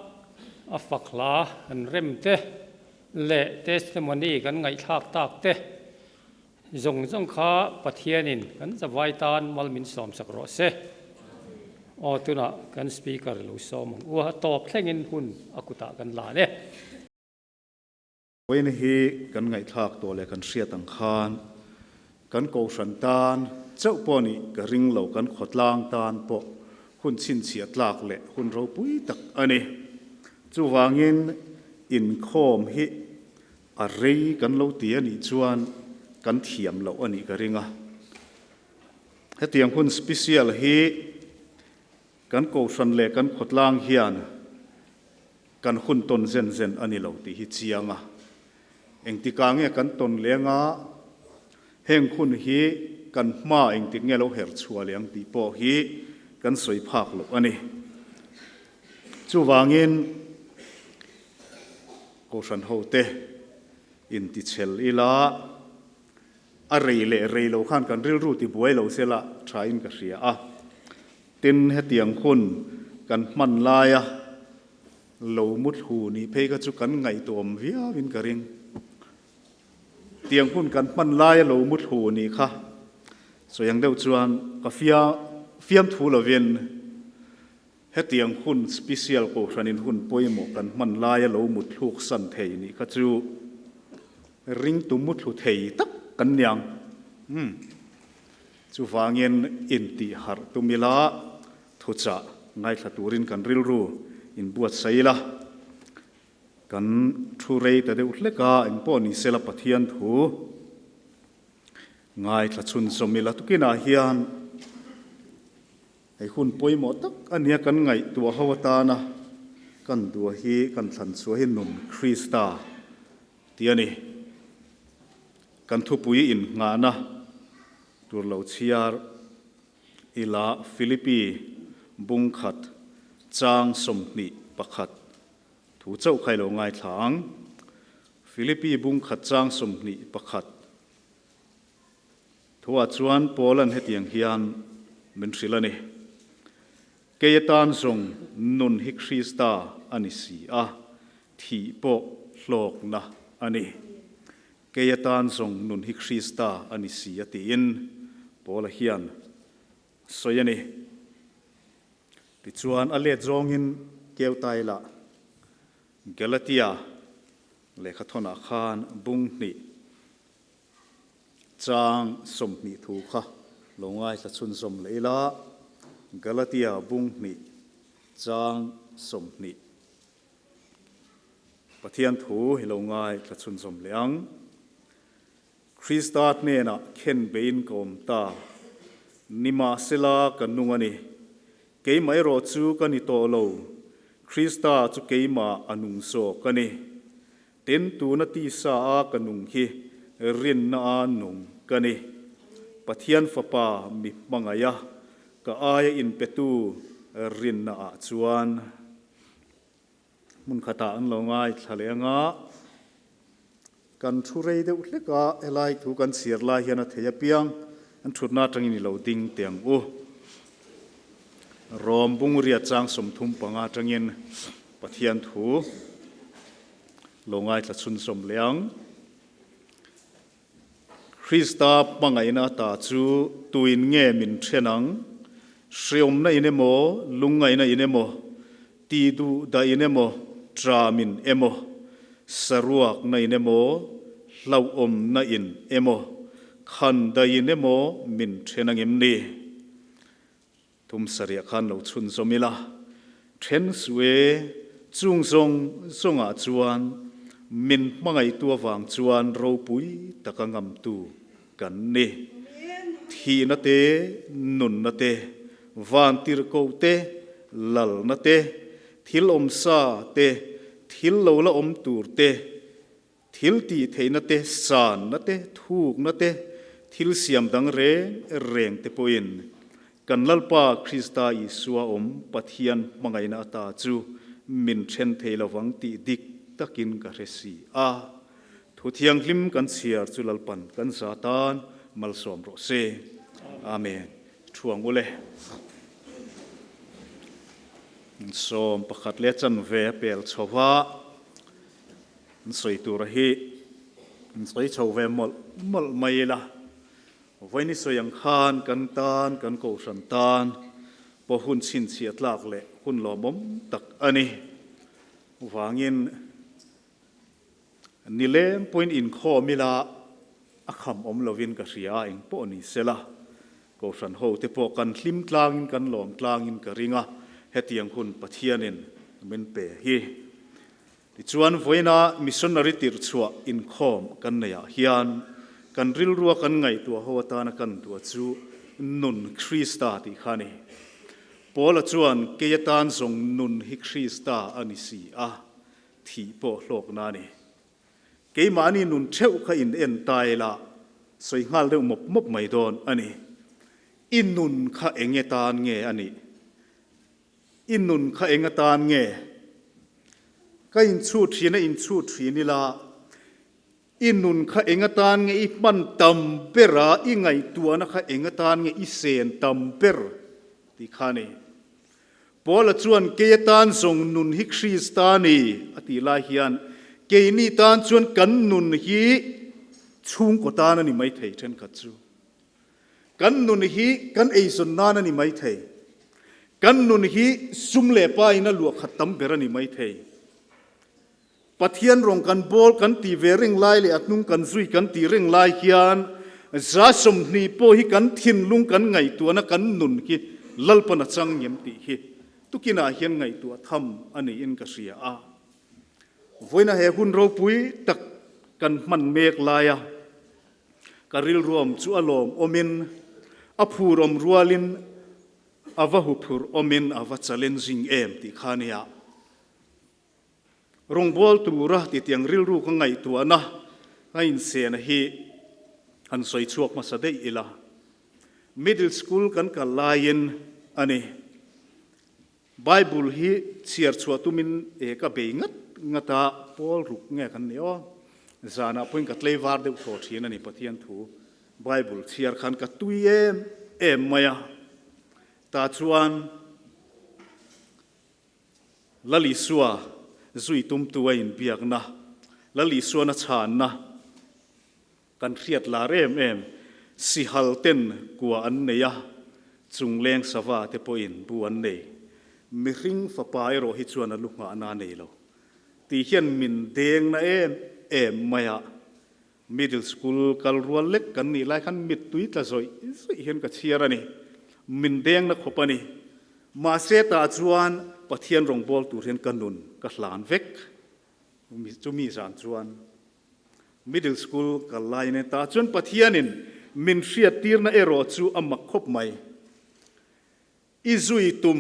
a fak hla an rem te leh testimony kan ngaihthlak tak te zawng zawng kha Pathianin kan zavai tan mal min sawmsak rawh se. Aw tunah kan speaker lo sawm ang u a, tawp thlengin hun a kutah kan lan e. Vawiin hi kan ngaihthlak tawh leh kan hriat ang khan kan kohhran tan chauh pawh nih ka ring lo, kan khawtlang tan pawh hun chhinchhiah tlak leh hun ropui tak a ni. Chuvangin inkhawm hi a rei kan lo ti a nih chuan kan thiam loh a nih ka ring a. Hetiang hun special hi kan kohhran leh kan khawtlang hian kan hun tawn zen zen a ni lo tih hi chiang a. Engtikah nge kan tawn leng a, heng hun hi kan hma engtik nge lo her chhuah leh ang tih pawh hi kan sawi phak loh a ni. Chuvangin Kohhran hote intichhel ila a rei leh rei lo khan kan rilru tibuai lo sela thain ka hria a. Tin, hetiang hun kan hman laia lo mu thlu nih phei kha chu kan ngaihtuahawm viauin ka ring. Tiang hun kan hman laia lo mu thlu nih kha sawi ang deuh chuan ka fia fiam thu lovin hetiang hun special kohhranin hun pawimawh kan hman laia lo mu thluk san thei nih kha chu ringtu mu thlu thei tak kan niang. Umm. Chuvangin intih harh tum ila, thuchah ngaithla turin kan rilru inbuatsaih ila, kan thu rei ta deuh hlek a, engpawh ni sela Pathian thu ngaithla chhunzawm ila. Tukinah hian hei hun pawimawh tak a nia kan ngaihtuah ho atana kan duah hi kan thlan chhuah hi nun Krista tih a ni. Kan thupui innghahna tur lo chhiar ila Philippi bungkhat chang 21 thu chauh kha i lo ngaithla ang. Philippi bungkhat chang 21 thuah chuan Paula'n hetiang hian min hrilh a ni, Kei atan zawng nun hi Krista a ni si a, thih pawh hlawkna a ni. Kei atan zawng nun hi Krista a ni si a tiin Paula hian a sawi a ni. Tichuan a let zawngin keu ta ila Galatia lehkhathawnah khan bung hnih chang 20 thu kha lo ngaithla chhunzawm leh ila Galatia bung hnih chang 20. Pathian thu hi lo ngai thla chhunzawm leh ang. Krista hnenah khen beiin ka awm ta. Nimahsela ka nung a ni. Keimah erawh chu ka ni tawh lo. Krista chu keimah a nung zawk a ni. Tin, tuna tisa a ka nung hi rinna a nung ka ni. Pathian Fapa mi hmangaih a, ka aia inpetu rinna ah chuan hmun khatah an lo ngaithla leh anga kan thu rei deuh hlek a, helai thu kan chhiar lai hian a thei apiang an thutna atangin i lo ding teh ang u. Rom bungria chang 35 atangin Pathian thu lo ngaithla chhunzawm leh ang. Krista hmangaihna ata chu tuin nge min then ang? Hreawmna in emaw, lungngaihna in emaw, ti duh dah in emaw, tram in emaw, saruakna in emaw, hlauhawmna in emaw, khan daih in emaw min then ang em ni? Tum sarih khan lo chhunzawm ila, then suh e, chung zawng zawngah chuan min hmangaihtu avang chuan ropui taka ngamtu kan ni. Thihna te, nunna te, vantirhkoh te, lalna te, thil awmsa te, thil lo la awm tur te, Thil tih theihna te, sanna te, thukna te, thil siam dang reng reng te pawhin kan Lalpa Krista Isua awm Pathian hmangaihna ata chu min then thei lovang tih dik takin ka hre si a. Thu thianghlim kan chhiar chu Lalpan kan za tan malsawm rawh se. Amen. Thuang ule. 11 leh chanve a pel chho va. An sawi tura hi an sawi chho ve mawlh mawlh mai ila, vawiin sawi ang khan kan tan, kan kohhran tan pawh hun chhinchhiah tlak leh hun lawmawm tak a ni. Vangin nileng pawhin inkhawm ila a kham awm lovin ka hria a, eng pawh ni sela kohhran ho te pawh kan hlim tlangin kan lawm tlangin ka ring a, hetiang hun Pathianin min pe hi. Tichuan, vawiina missionary tirhchhuah inkhawm kan neihah hian kan rilrua kan ngaihtuah ho atana kan duah chu nun Krista tih kha a ni. Paula chuan, Kei atan zawng nun hi Krista a ni si a, thih pawh hlawkna a ni. Keimahni nun theuh kha in en ta ila, sawi nghal deuh mawp mawp mai dawn a ni. I nun kha eng atan nge a nih? I nun kha eng atan nge? Ka inchhut thin a inchhut thin ila, i nun kha eng atan nge i hman tam ber a, i ngaihtuahna kha eng atan nge i sen tam ber tih kha a ni. Paula chuan kei atan zawng nun hi Krista a ni a tih lai hian keini tan chuan kan nun hi chhungkaw tan a ni maithei thenkhat chu. Kan nun hi kan eizawn nan a ni mai thei. Kan nun hi sum leh pa in a luah khat tam ber a ni mai thei. Pathian rawng kan bawl kan tih ve reng lai leh a hnung kan zui kan tih reng lai hian 20% pawh hi kan thinlung kan ngaihtuahna kan nun hi Lalpan a chang ngem tih hi tukinah hian ngaihtuah tham a niin ka hria a. Vawiina he hun ropui tak kan hman mek laia Ka rilruam chu a lawm awmin, a phur awm rualin a va huphurh awmin a va challenging em tih kha a nia. Rawngbâwl tura titiang rilru ka ngaihtuahna a insena hi han sawi chhuak hmasa daih ila. Middle school kan kal laiin a ni. Bible hi chhiar chhuah tumin e ka bei ngat ngat a, pawl ruk nge kan ni aw. Zanah pawhin ka tlei var deuh thaw thin a ni Pathian thu Bible chhiar khan ka tui em em mai a. Tah chuan Lal Isua zui tumtu a inbiakna, Lal Isuana chhanna, Kan hriat lar em em, sihal ten kua an nei a, chungleng sava te pawhin bu an nei. Mihring fapa erawh hi chuan a lu nghahna a nei lo. Tih hian min deng na em em mai a. Middle school kal rual lek kan nih lai khan mittui tla zawih zawih hian ka chhiar a ni. Min deng na khawp a ni. Mahse tah chuan Pathian rawngbâwl tur hian ka nun ka hlan vek. Chumi zan chuan Middle school kal laiin e ta chuan Pathianin min hriattirna erawh chu a mak khawp mai. I zui tum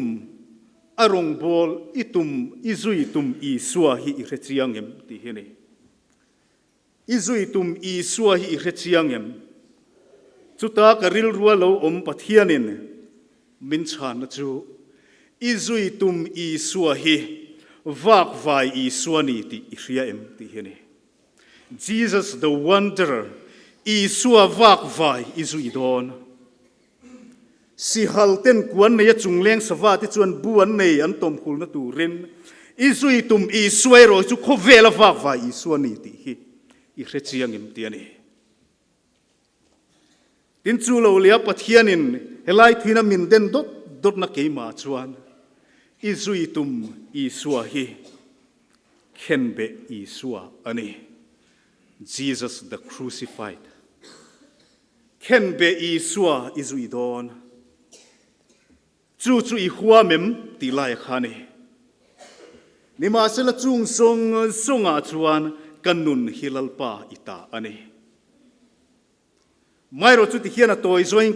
A rawngbâwl i tum, i zui tum Isua hi i hre chiang em? tih hi a ni. I zui tum Isua hi i hre chiang em? Chuta ka rilrua lo awm Pathianin min chhanna chu, I zui tum Isua hi vakvai Isua ni tih i hria em? tih hi a ni. Jesus the Wanderer, Isua vakvai i zui dawn. Sihal ten kuan nei a chungleng sava te chuan bu an nei an tawm hulna turin i zui tum Isua erawh chu khawvel a vak vai Isua ni tih hi i hre chiang em ti a ni. Tin chu lo leh a Pathianin helai thuina min den dawt dawtna keimah chuan i zui tum Isua hi khenbeh Isua a ni, Jesus the crucified. Khenbeh Isua i zui dawn. Chu chu i huam em tih lai a kha a ni. Nimahsela chung zawng zawngah chuan ka nun hi Lalpa i ta a ni. Maherawh chu tihian a tawi zawin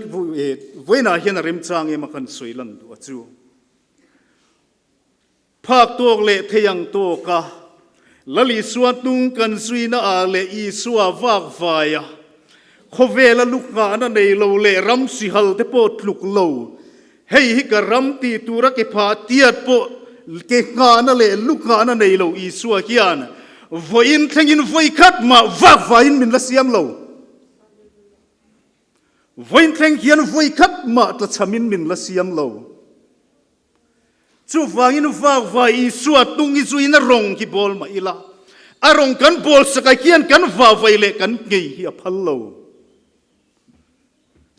vawiinah hian a remchang em a kan sawi lan duh a chu. Phak tawk leh thei ang tawka Lal Isua hnung kan zuina ah leh Isua vak vaia khawvela lu nghahna nei lo leh ram sihal te pawh tluk lo, hei hi ka ram tih tura ke phah tiat pawh ke nghahna leh lu nghahna nei lo Isua hian vawiin thlengin vawi khat mah vak vaiin min la siam lo. Vawiin thleng hian vawi khat mah tlachhamin min la siam lo. Chuvangin vakvai Isua tung hi zuiin a rawng hi bawl mah ila, a rawng kan bawl sakah hian kan vavai leh kan ngei hi a phal lo.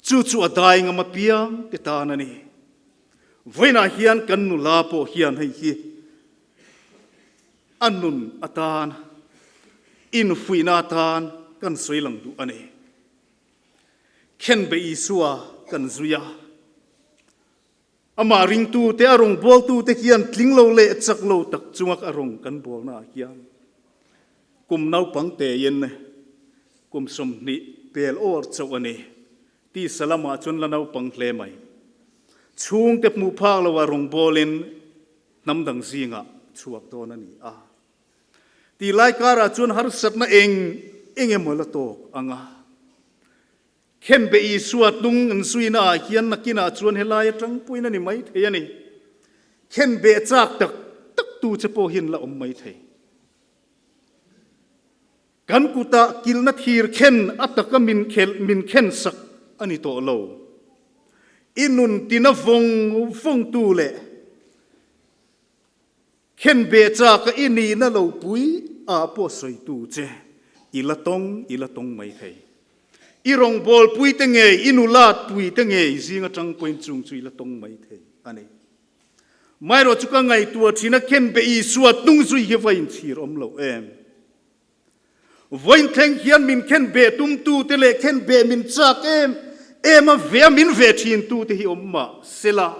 Chu chu a dai ngam apiang te tan a ni. Vawiinah hian kan nula pawh hian hei hi a nun atan, infuihna atan kan sawi lang duh a ni. Khenbe Isua kan zui a. Amah ringtute, a rawngbawltute hian tling lo leh chak lo tak chunga a rawng kan bawlnaah hian kum naupang tein kum 20 pel awr chauh a ni. Tisa lamah chuan la naupang hle mai. Chhungte hmuh phak loah rawngbawlin hnam dang zingah chhuak dawn a ni a. Tih lai karah chuan harsatna eng eng emaw la tawk ang a. Khenbe Isua hnung an zuina ah hian nakinah chuan helai atang pawhin a ni mai thei a ni. Khenbe chak tak tak tu che pawh hian la awm mai thei. Kan kutah kilhna thir khen a taka min khelh min khen sak a ni tawh lo. I nun tina vawng vawng tu leh Khenbe chaka i nihna lo pui ah pawh sawitu che i la tawng i la tawng mai thei. I rawngbâwl pui te ngei, i nulat pui te ngei zing aṭang pawhin chung chu i la tawng mai thei a ni. Maherawh chu ka ngaihtuah ṭhin a, Khenbe Isua hnung zui hi va inchhir awm lo em? Vawiin thleng hian min khenbe tumtu te leh khenbe min chak em em a ve a min ve thintu te hi awm mah sela,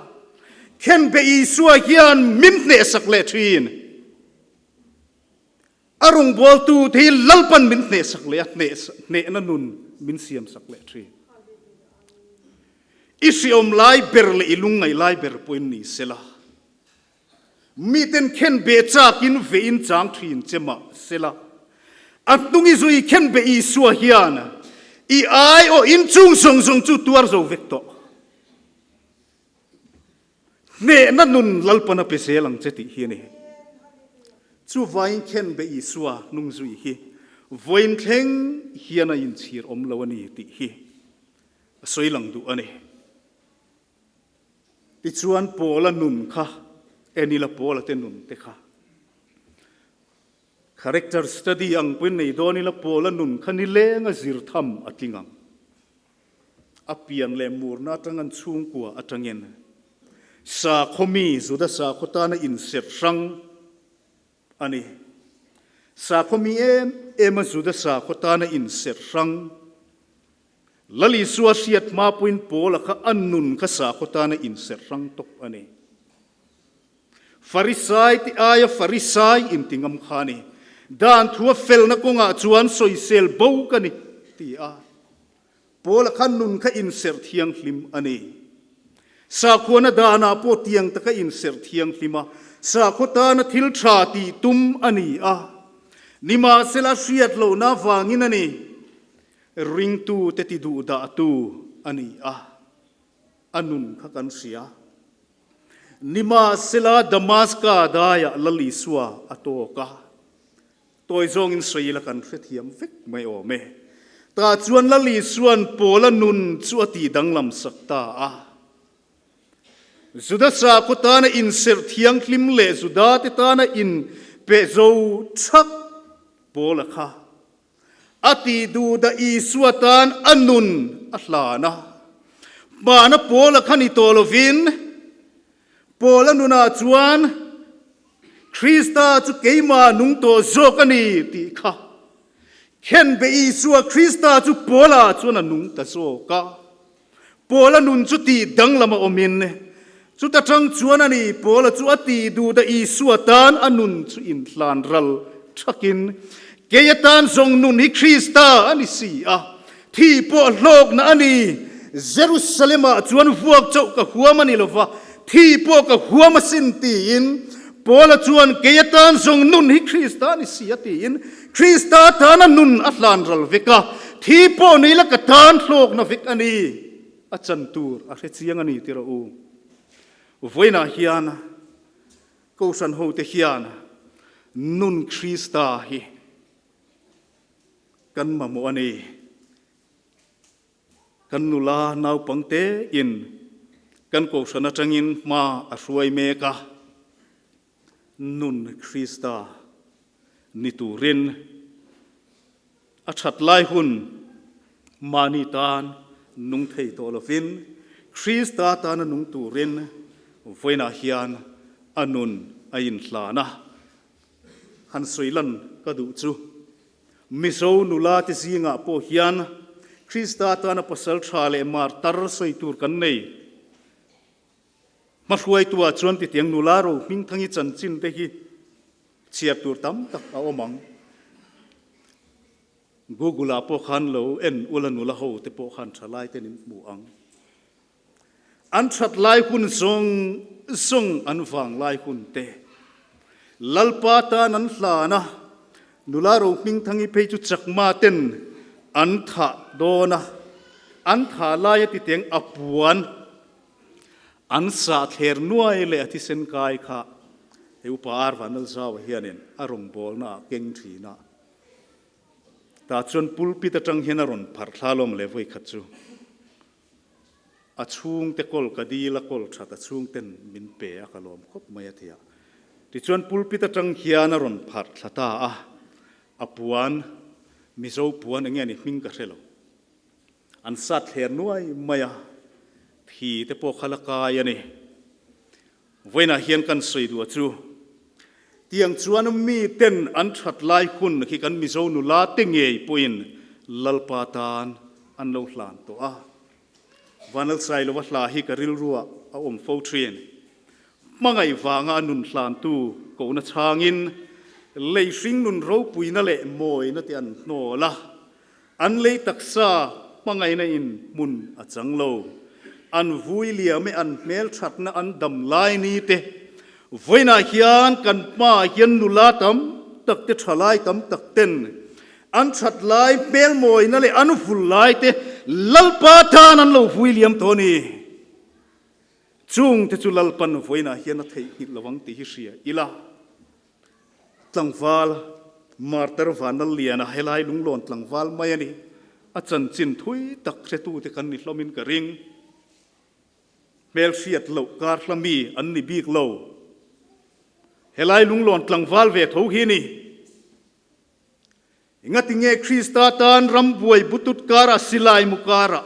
khenbe Isua hian min hnehsak leh thin. A rawngbawltu te hi Lalpan min hnehsak leh a hnehna nun min siamsak leh thin. I hriawm lai ber leh i lungngaih lai ber pawhin ni sela. Miten khenbeh chakin vein chang thin che mah sela, a hnung i zui khenbeh Isua hian i ai aw in chung zawng zawng chu tuar zo vek tawh. Hnehna nun Lalpan a pe zel ang che tih hi a ni. Chuvangin khenbeh Isua hnung zui hi vawiin thleng hian a inchhir awm lo a ni tih hi a sawi lang duh a ni. Tichuan Paula nun kha Enila Paula te nun te kha character study ang pawhin nei dawn ila Paula nun kha nilenga zir tham a tling ang. A pian leh murna atang an chhungkua atangin sakhaw mi Juda sakhaw tana inserh hrang a ni. Sakhaw mi em em a Juda sakhaw tana inserh hrang Lal Isua hriat hma pawhin Paula kha a nun kha sakhaw tana inserh hrang tawp a ni. Farisai te aia Farisai inti ngam kha a ni. Dan thua felna kawngah chuan sawisel bo ka ni, ti a. Paula kha nun kha inserh thianghlim a ni. Sakhuana danah pawh tiang taka inserh thianghlim a, sakhaw tana thil tha tih tum a ni a. Nimahsela hriat lohna avangin a ni, ringtute ti duhdahtu a ni a, a nun kha kan hria. Nimahsela Damaska daiah Lal Isua a tawk a, Tawi zawngin sawi ila kan hrethiam vek mai awm e. Tah chuan Lal Isua'n Paula nun chu a tih danglam sak ta a. Juda sakhaw tana inserh thianghlim leh Judate tana inpe zo thak Paula kha a tih duh dah Isua tan a nun a hlan a. Hmana Paula kha ni tawh lovin Paula nunah chuan Krista chu keimah nung tawh zawk a ni tih kha khenbe Isua Krista chu Paula chuan a nung ta zawk a. Paula nun chu tih danglam a awmin chuta tang chuan a ni Paula chu a tih duh da Isua tan a nun chu inhlan ral thakin kei atan zawng nun hi Krista a ni si a, thi pawh hlawkna a ni. Jerusalem-ah chuan vuak chauh ka huam a ni lova, thi pawh ka huam asin tiin Paula chuan kei atan zawng nun hi Krista a ni si a tiin Krista tana nun a hlan ral vek a, thi pawh nei la ka tan hlawkna vek a ni. A chan tur a hre chiang a ni ti rawh u. Vawiinah hian Kohhran hote hian nun Krista hi kan mamawh a ni. Kan nula naupang tein kan Kohhran atangin hma a hruai mek a, nun Krista ni turin a that lai hun mahni tan nung thei tawh lovin Krista tana nung turin vawiinah hian a nun a inhlan a. Han sawi lan ka duh chu Mizo nula te zingah pawh hian Krista tana pasal tha leh martar sawi tur kan nei. Hmahruaitua chuan titiang nula ro hmingthangi chanchin te hi chhiar tur tam tak a awm ang. Google ah pawh khan lo en ula nula ho te pawh khan tha lai ten in hmu ang. An that lai hun zawng zawng an vang lai hun te. Lalpa tan an hlan a, nula ro hmingthangi phei chu chakma ten an thah dawn a, an thah lai a titiang a puan An sah thler nuai leh a thisen kai kha he upa Ar Vanlalzaua hianin a rawngbawlna ah keng thin a. Tah chuan pulpit atang hian a rawn pharh thla lawm le vawi khat chu. A chhungte kawl ka dil a kawl that a chhungten min pe a ka lawm khawp mai a ti a. Tichuan pulpit atang hian a rawn pharh thla ta a, a puan Mizo puan enge ni hming ka hre lo. An sat thler nuai mai a, thi te pawh kha la kai a ni. Vawiinah hian kan sawi duh a chu, tiang chuan mi ten an that lai hun khi kan Mizo nula te ngei pawhin Lalpa tan an lo hlan tawh a. Vanlalsailova hla hi ka rilruah a awm fo thin. Hmangaih vanga a nun hlantu kohna chhangin lei hringnun ropuina leh mawina te an hnawl a. An lei taksa hmangaihna in hmun a chang lo. An vui liam e an hmelthatna an dam lai ni te. Vawiinah hian kan hmaah hian nula tam tak te thalai tam tak ten an that lai hmelmawina leh an vul lai te Lalpa tan an lo vui liam tawh a ni. Chung te chu Lalpan vawiinah hian a theihnghilh lovang tih hi hria ila. Tlangval Martar Vanlalliana helai lunglawn tlangval mai a ni. A chanchin thui tak hretute kan ni hlawmin ka ring. Hmelhriat loh kar hla mi an ni bik lo. Helai lunglawn tlangval ve tho hi ni. Engatinge Krista tan ram buai butut karah silai mu karah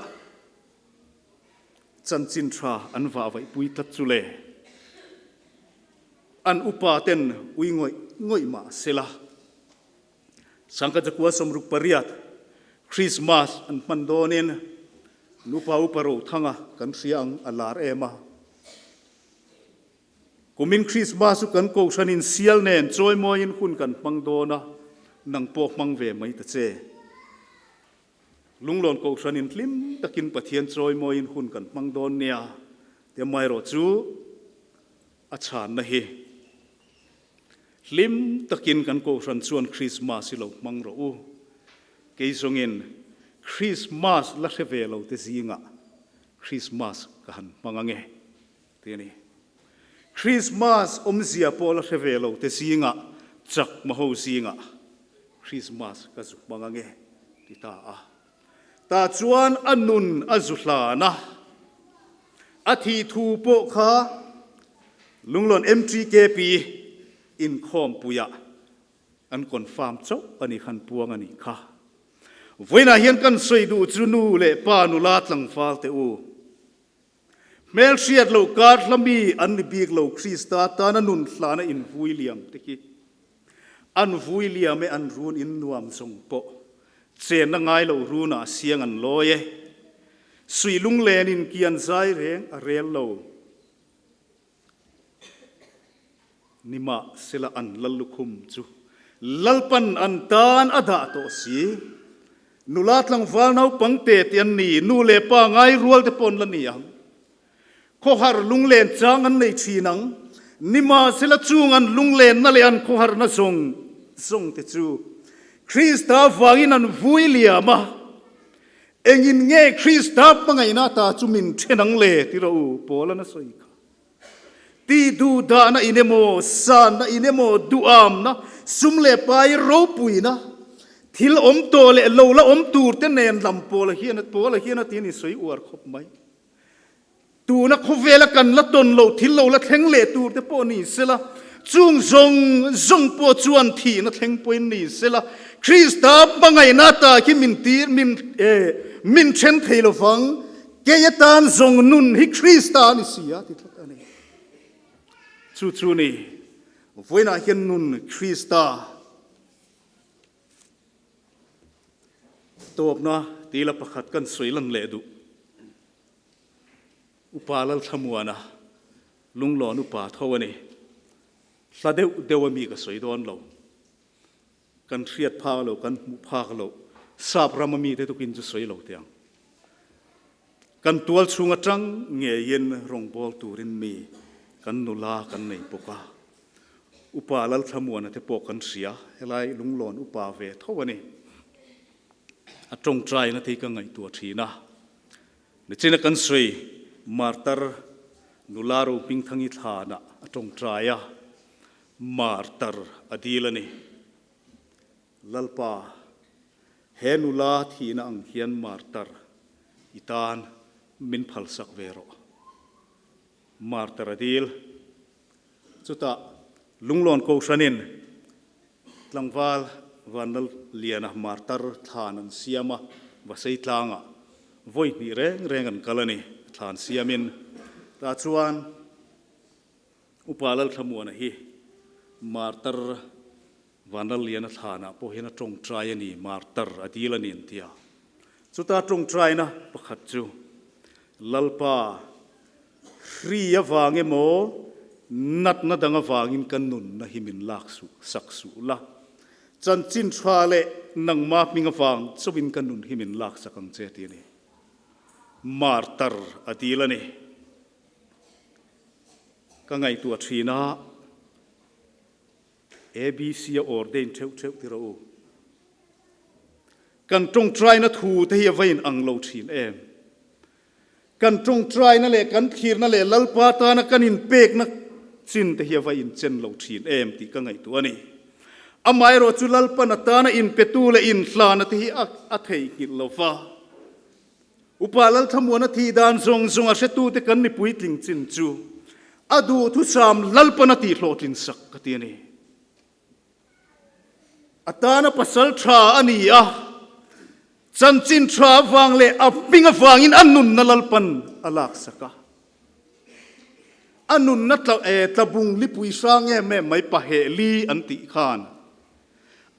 chanchin tha an vah vaih pui tlat chu le? An upa ten ui ngawih ngawih mah sela. Sangkachakua 68 Christmas an hman dawnin an upa upa Rothanga kan hria ang a lar em a. Kumin Christmas chu kan kohhranin sial nen chawimawiin hun kan hmang dawn a, nang pawh hmang ve mai ta che. Lunglawn kohhranin hlim takin Pathian chawimawiin hun kan hmang dawn nia. Amaherawhchu a chhanna hi hlim takin kan Kohhran chuan Krismas hi lo hmang rawh u. Kei zawngin Krismas la hre ve lo te zingah Krismas ka han hmang ange ti a ni. Krismas awmzia pawh la hre ve lo te zingah chakma ho zingah Krismas ka zu hmang ange ti ta a. Tah chuan a nun a zu hlan a, a thih thu pawh kha Lunglawn MTKP inkhawmpuiah an confirm chauh a ni khan puang a nih kha. Vawiinah hian kan sawi duh chu nu leh pa nula tlangval teh u. Hmelhriat loh kar hla mi an ni bik lo Krista tana nun hlana invui liam te khi. An vui liam e an run in nuam zawng pawh chenna ngai loh runah siang an lawi e. Sui lunglen in kian zai reng a rel lo. Nimahsela an lal lukhum chu Lalpan an tan a dah tawh si. Nula tlangval naupang te te an ni, nu leh pa ngai rual te pawh an la ni ang. Khawhar lunglen chang an nei thin ang. Nimahsela chung an lunglenna leh an khawharna zawng zawng te chu Krista vangin an vui liam a. Engin nge Krista hmangaihna ta chu min then ang le ti rawh u, Paula na sawi kha. Ti duh dahna in emaw, sanna in emaw, duhamna, sum leh pai ropuina, thil awm tawh leh lo la awm tur te nen lam Paula hian Paula hian a ti a ni sawi uar khawp mai. Tuna khawvela kan la tawn loh thil lo la thleng leh tur te pawh ni sela, chung zawng zawng pawh chuan thihna thleng pawhin ni sela, Krista hmangaihna ta khi min tir min min then thei lovang, kei atan zawng nun hi Krista a ni si a ti tlat a ni. Chu chu ni, vawiinah hian nun Krista tawpna tila pakhat kan sawi lan leh duh. Upa Lalthlamuana Lunglawn upa tho a ni. Hla deuh deuh a mi ka sawi dawn lo. Kan hriat phak lo, kan hmuh phak lo, sap ram a mite tukin chu sawi lo teh ang. Kan tual chhung atang ngeiin rawngbâwl turin mi kan nula kan nei bawk a. Upa Lalthlamuana te pawh kan hria, helai Lunglawn upa ve tho a ni. A tawngtaina te hi ka ngaihtuah thin a. Nichina kan sawi Martar nula ro hmingthangi thlanah a tawngtai a, Martar a dil a ni. Lalpa, he nula thihna ang hian Martar i tan min phalsak ve rawh. Martar a dil. Chutah Lunglawn Kohhranin Tlangval Vanlal Liana Martar thlan an siam a, Vasei tlangah vawi hnih reng reng an kal a ni, thlan siamin. Tah chuan Upa Lalthlamuana hi Martar Vanlal Liana thlanah pawh hian a tawngtai a ni, Martar a dil a ni an ti a. Chuta tawngtaina pakhat chu Lalpa Hri avang emaw, natna dang avangin ka nunna hi min lak suh, sak suh la. Chanchin tha leh nangma hming avang chauhin ka nun hi min lak sak ang che ti a ni. Martar a dil a ni. Ka ngaihtuah thin a, ABC a ordain theuh theuh ti rawh u. Kan tawngtaina thu te hi a va in ang lo thin em? Kan tawngtaina leh kan thlirna leh Lalpa tana kan inpekna chin te hi a va inchen lo thin em tih ka ngaihtuah a ni. Amaherawh chu Lalpan atana inpetu leh inhlana te hi a theihnghilh lo va. Upa Lalthlamuana thih dan zawng zawng a hretute kan ni puitling chin chu a duhthusam Lalpan a tihhlawhtlin sak ka ti a ni. A tana pasal tha a ni a, chanchin tha avang leh a hming avangin a nunna Lalpan a laksak a. A nunna tla eh tlabung lipui hrang em em mai paheh li an tih khan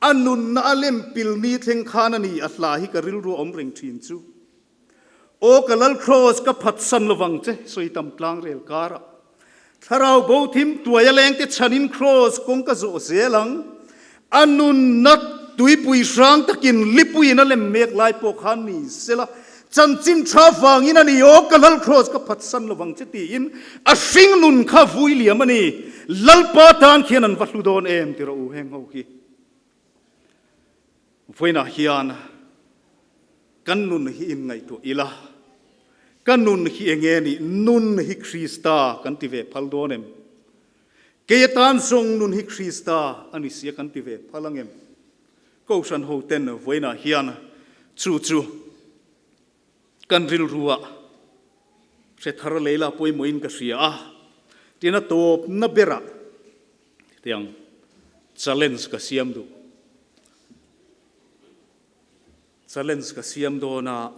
a nunna a lem pil ni thleng khan a ni a hla hi ka rilru a awm reng thin chu. Aw ka Lal Kraws ka phatsan lovang che sawi tam tlang rel karah. Thlarau bo thim tuai a lengte chhanin Kraws kawng ka zawh zel ang. A nunna tuipui hrang takin lipuiin a lem mek lai pawh khan ni sela. Chanchin tha vangin a ni aw, ka Lal Kraws ka phatsan lovang che tiin a hring nun kha vui liam a ni. Lalpa tan khian an va hlu dawn em ti rawh u heng ho hi. Vawiinah hian kan nun hi inngaihtuah ila, ka nun hi enge nih, nun hi Krista kan ti ve phal dawn em? Kei atan zawng nun hi Krista a ni sia kan ti ve phal ang em? Kohhran hoten vawiinah hian chu chu kan rilruah hre thar leila pawimawhin ka hria a, tina tawpna berah hetiang challenge ka siam duh. Challenge ka siam dawn a,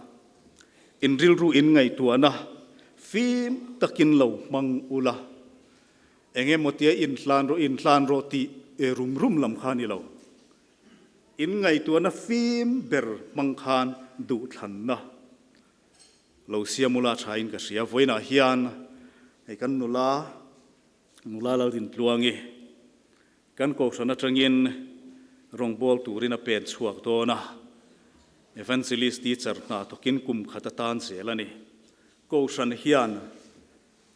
in rilru in ngaihtuahna fim takin lo hmang ula, eng emaw tia inhlan rawh inhlan rawh tih rum rum lam kha a ni lo. In ngaihtuahna fim ber hmang khan duhthlanna lo siam ula thain ka hria. Vawiinah hian hei kan nula, nula Laldintluangi kan kohhran atangin rawngbâwl turin a pen chhuak dawn a, Evangelist teacher hna thawkin kum khat atan zel a ni. Kohhran hian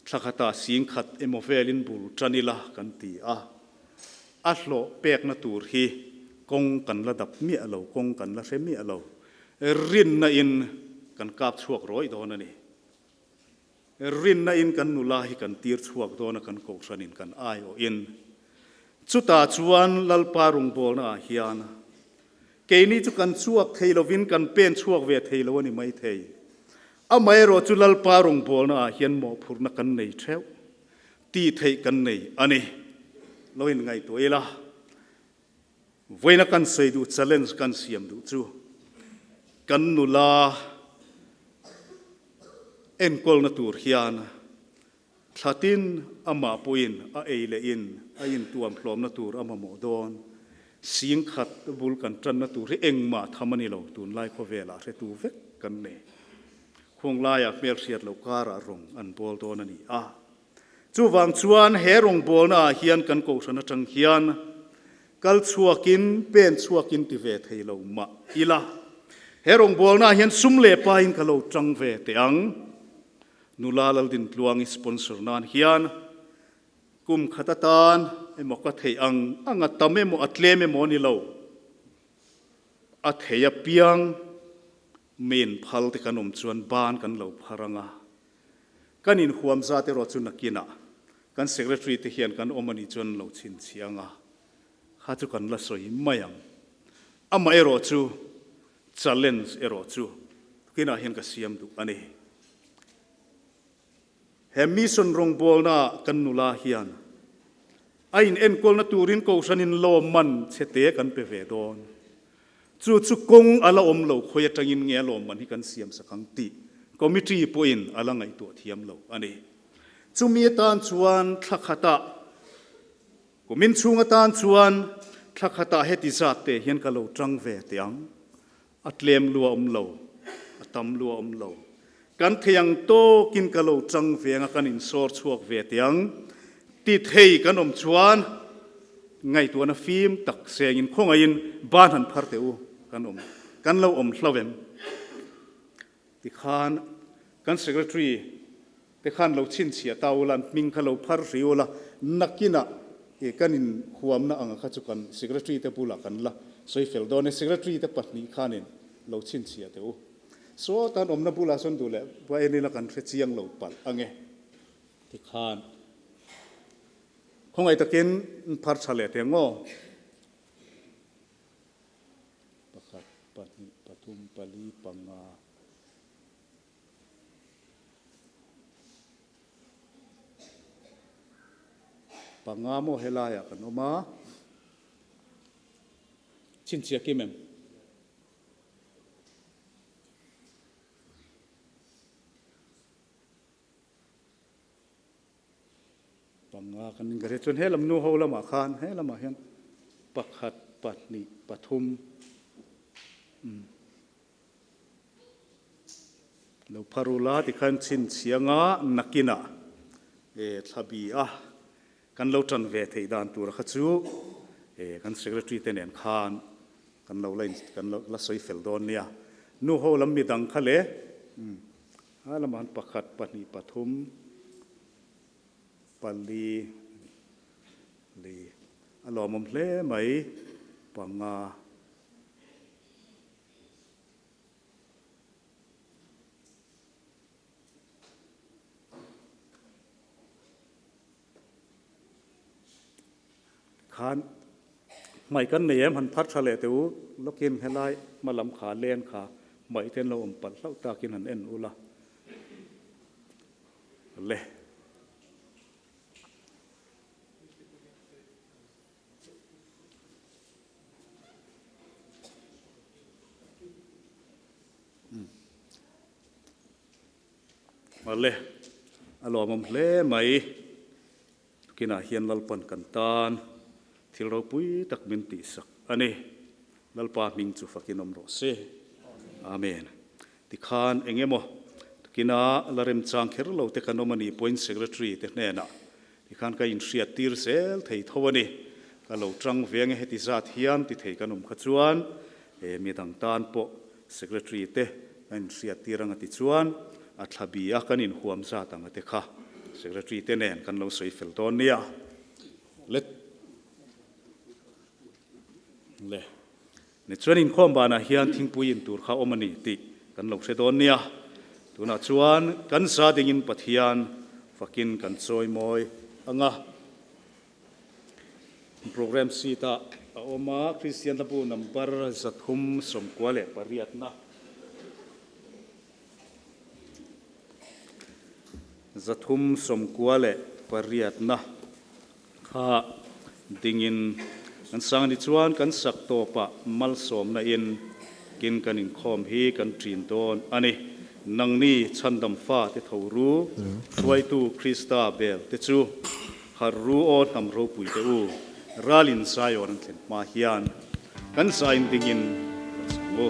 thla khatah sing khat emaw velin bul tan ila kan ti a, a hlawh pekna tur hi kawng kan la dap miah lo, kawng kan la hre miah lo, rinna in kan kap chhuak rawih dawn a ni. Rinna in kan nula hi kan tir chhuak dawn a, kan kohhran in kan aiawh in. Chutah chuan Lalpa rawngbawlna ah hian keini chu kan chhuak thei lovin kan pen chhuak ve thei lo a ni mai thei. Amaherawh chu Lalpa rawngbawlna ah hian mawhphurhna kan nei theuh, tih theih kan nei a ni. Lo in ngaihtuah ila, vawiina kan sawi duh challenge kan siam duh chu kan nula Enkawlna tur hian thlatin amah pawhin a ei leh in a intuam hlawmna tur a mamawh dawn. Sing khat bul kan tanna tur hi engmah tham a ni lo, tunlai khawvelah hretu vek kan nei. Khuang laiah hmelhriat loh karah rawng an bawl dawn a ni a. Chuvang chuan he rawngbawlna ah hian kan kohhran atang hian kal chhuakin pen chhuakin ti ve thei lo mah ila, he rawngbawlna ah hian sum leh pain ka lo tang ve teh ang. Nula Laldintluangi sponsor nan hian kum khat atan emaw ka theih ang ang a tam emaw a tlem emaw a ni lo, a thei apiang main phal te kan awm chuan ban kan lo phar ang a. Kan inhuam zat erawh chu nakinah kan Secretary te hian kan awm a nih chuan lo chhinchhiah ang a, kha chu kan la sawi mai ang. Amah erawh chu challenge erawh chu tukinah hian ka siam duh a ni. He mission rawngbawlnaah kan nula hian a in enkawlna turin Kohhranin lawmman chhete kan pe ve dawn. Chu chu kawng a la awm lo, khawi atangin nge a lawmman hi kan siam sak ang tih committee pawhin a la ngaihtuah thiam lo a ni. Chumi atan chuan thla khatah, kumin chhung atan chuan thla khatah heti zat te hian ka lo tang ve teh ang. A tlem lua awm lo, a tam lua awm lo. Kan thei ang tawkin ka lo tang ve ang a, kan insawr chhuak ve teh ang. Ti thei kan awm chuan ngaihtuahna fim tak sengin khawngaihin ban han phar teh u, kan awm, kan lo awm hlo em? Tikhan kan Secretary te khan lo chhinchhiah ta ula, an hming kha lo phar hrih ula, nakinah i kan inhuamna anga kha chu kan Secretary te bulah kan la sawi fel dawn e, Secretary te pahnih khanin lo chhinchhiah teh u. Saw tan awmna bulah sawn duh leh va en ila kan hre chiang lo palh ang e. Tikhan khawngaih takin phar tha leh teh ngaw. Pakhat, pahnih, pathum, pali, panga. Panga maw helaiah kan awm a. Chhinchhiah kim em? Panga kan in ka hria chuan he lam nu ho lamah khan he lamah hian pakhat pahnih pathum lo phar ula tikhan chhinchhianga nakinah e thlabi a kan lo tan ve theih dan tur kha chu e kan secretary te nen khan kan lo la kan lo la sawi fel dawn nia nu ho lam midang kha le. Umm. A lamah han pakhat, pahnih, pathum, pali, li. A lawmawm hle mai, panga. Khan hmai kan nei em han phar tha leh teh u, lawkin helai hma lam kha len kha hmai te an lo awm palh hlauh takin han en ula le. Awle, a lawmawm hle mai. Tukinah hian Lalpan kan tan thil ropui tak min tihsak a ni. Lalpa hming chu fakin awm rawh se. Amen. Tikhan eng emaw tukina la remchang kher lo te kan awm a ni Point Secretary te hnenah tikhan ka inhriat tir zel thei tho a ni. Ka lo tang ve ange heti zat hian ti thei kan awm kha chuan he mi dang tan pawh Secretary te kan inhriat tir anga ti chuan a thla bi a kan inhuam zat anga te kha Secretary te nen kan lo sawi fel dawn nia. Le le. Ni chuan inkhawm banah hian thingpui in tur kha awm a ni tih kan lo hre dawn nia. Tunah chuan kan za dingin Pathian fakin kan chawi mawi ang a. Programme sheet ah a awm a, Kristian hlabu number 398 na. 398 na kha dingin kan sang ni chuan kan sak tawpah malsawmna in kin kan inkhawm hi kan ṭin dawn a ni. Nangni chhandam fa te tho ru, hruaitu Krista bel te chu harh ru aw hnam ropui te u, ralin Zion an thlen hma hian kan zain dingin kan sang u.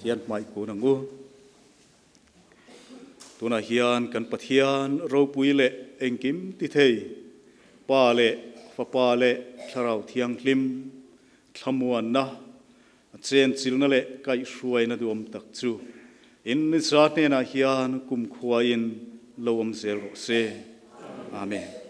Pathian hmai kun ang u. Tunah hian kan Pathian ropui leh engkim ti thei, Pa leh Fapa leh Thlarau Thianghlim thlamuanna, a chenchilna leh kaihhruaina duhawm tak chu in ni za hnenah hian kumkhuain lo awm zel rawh se. Amen.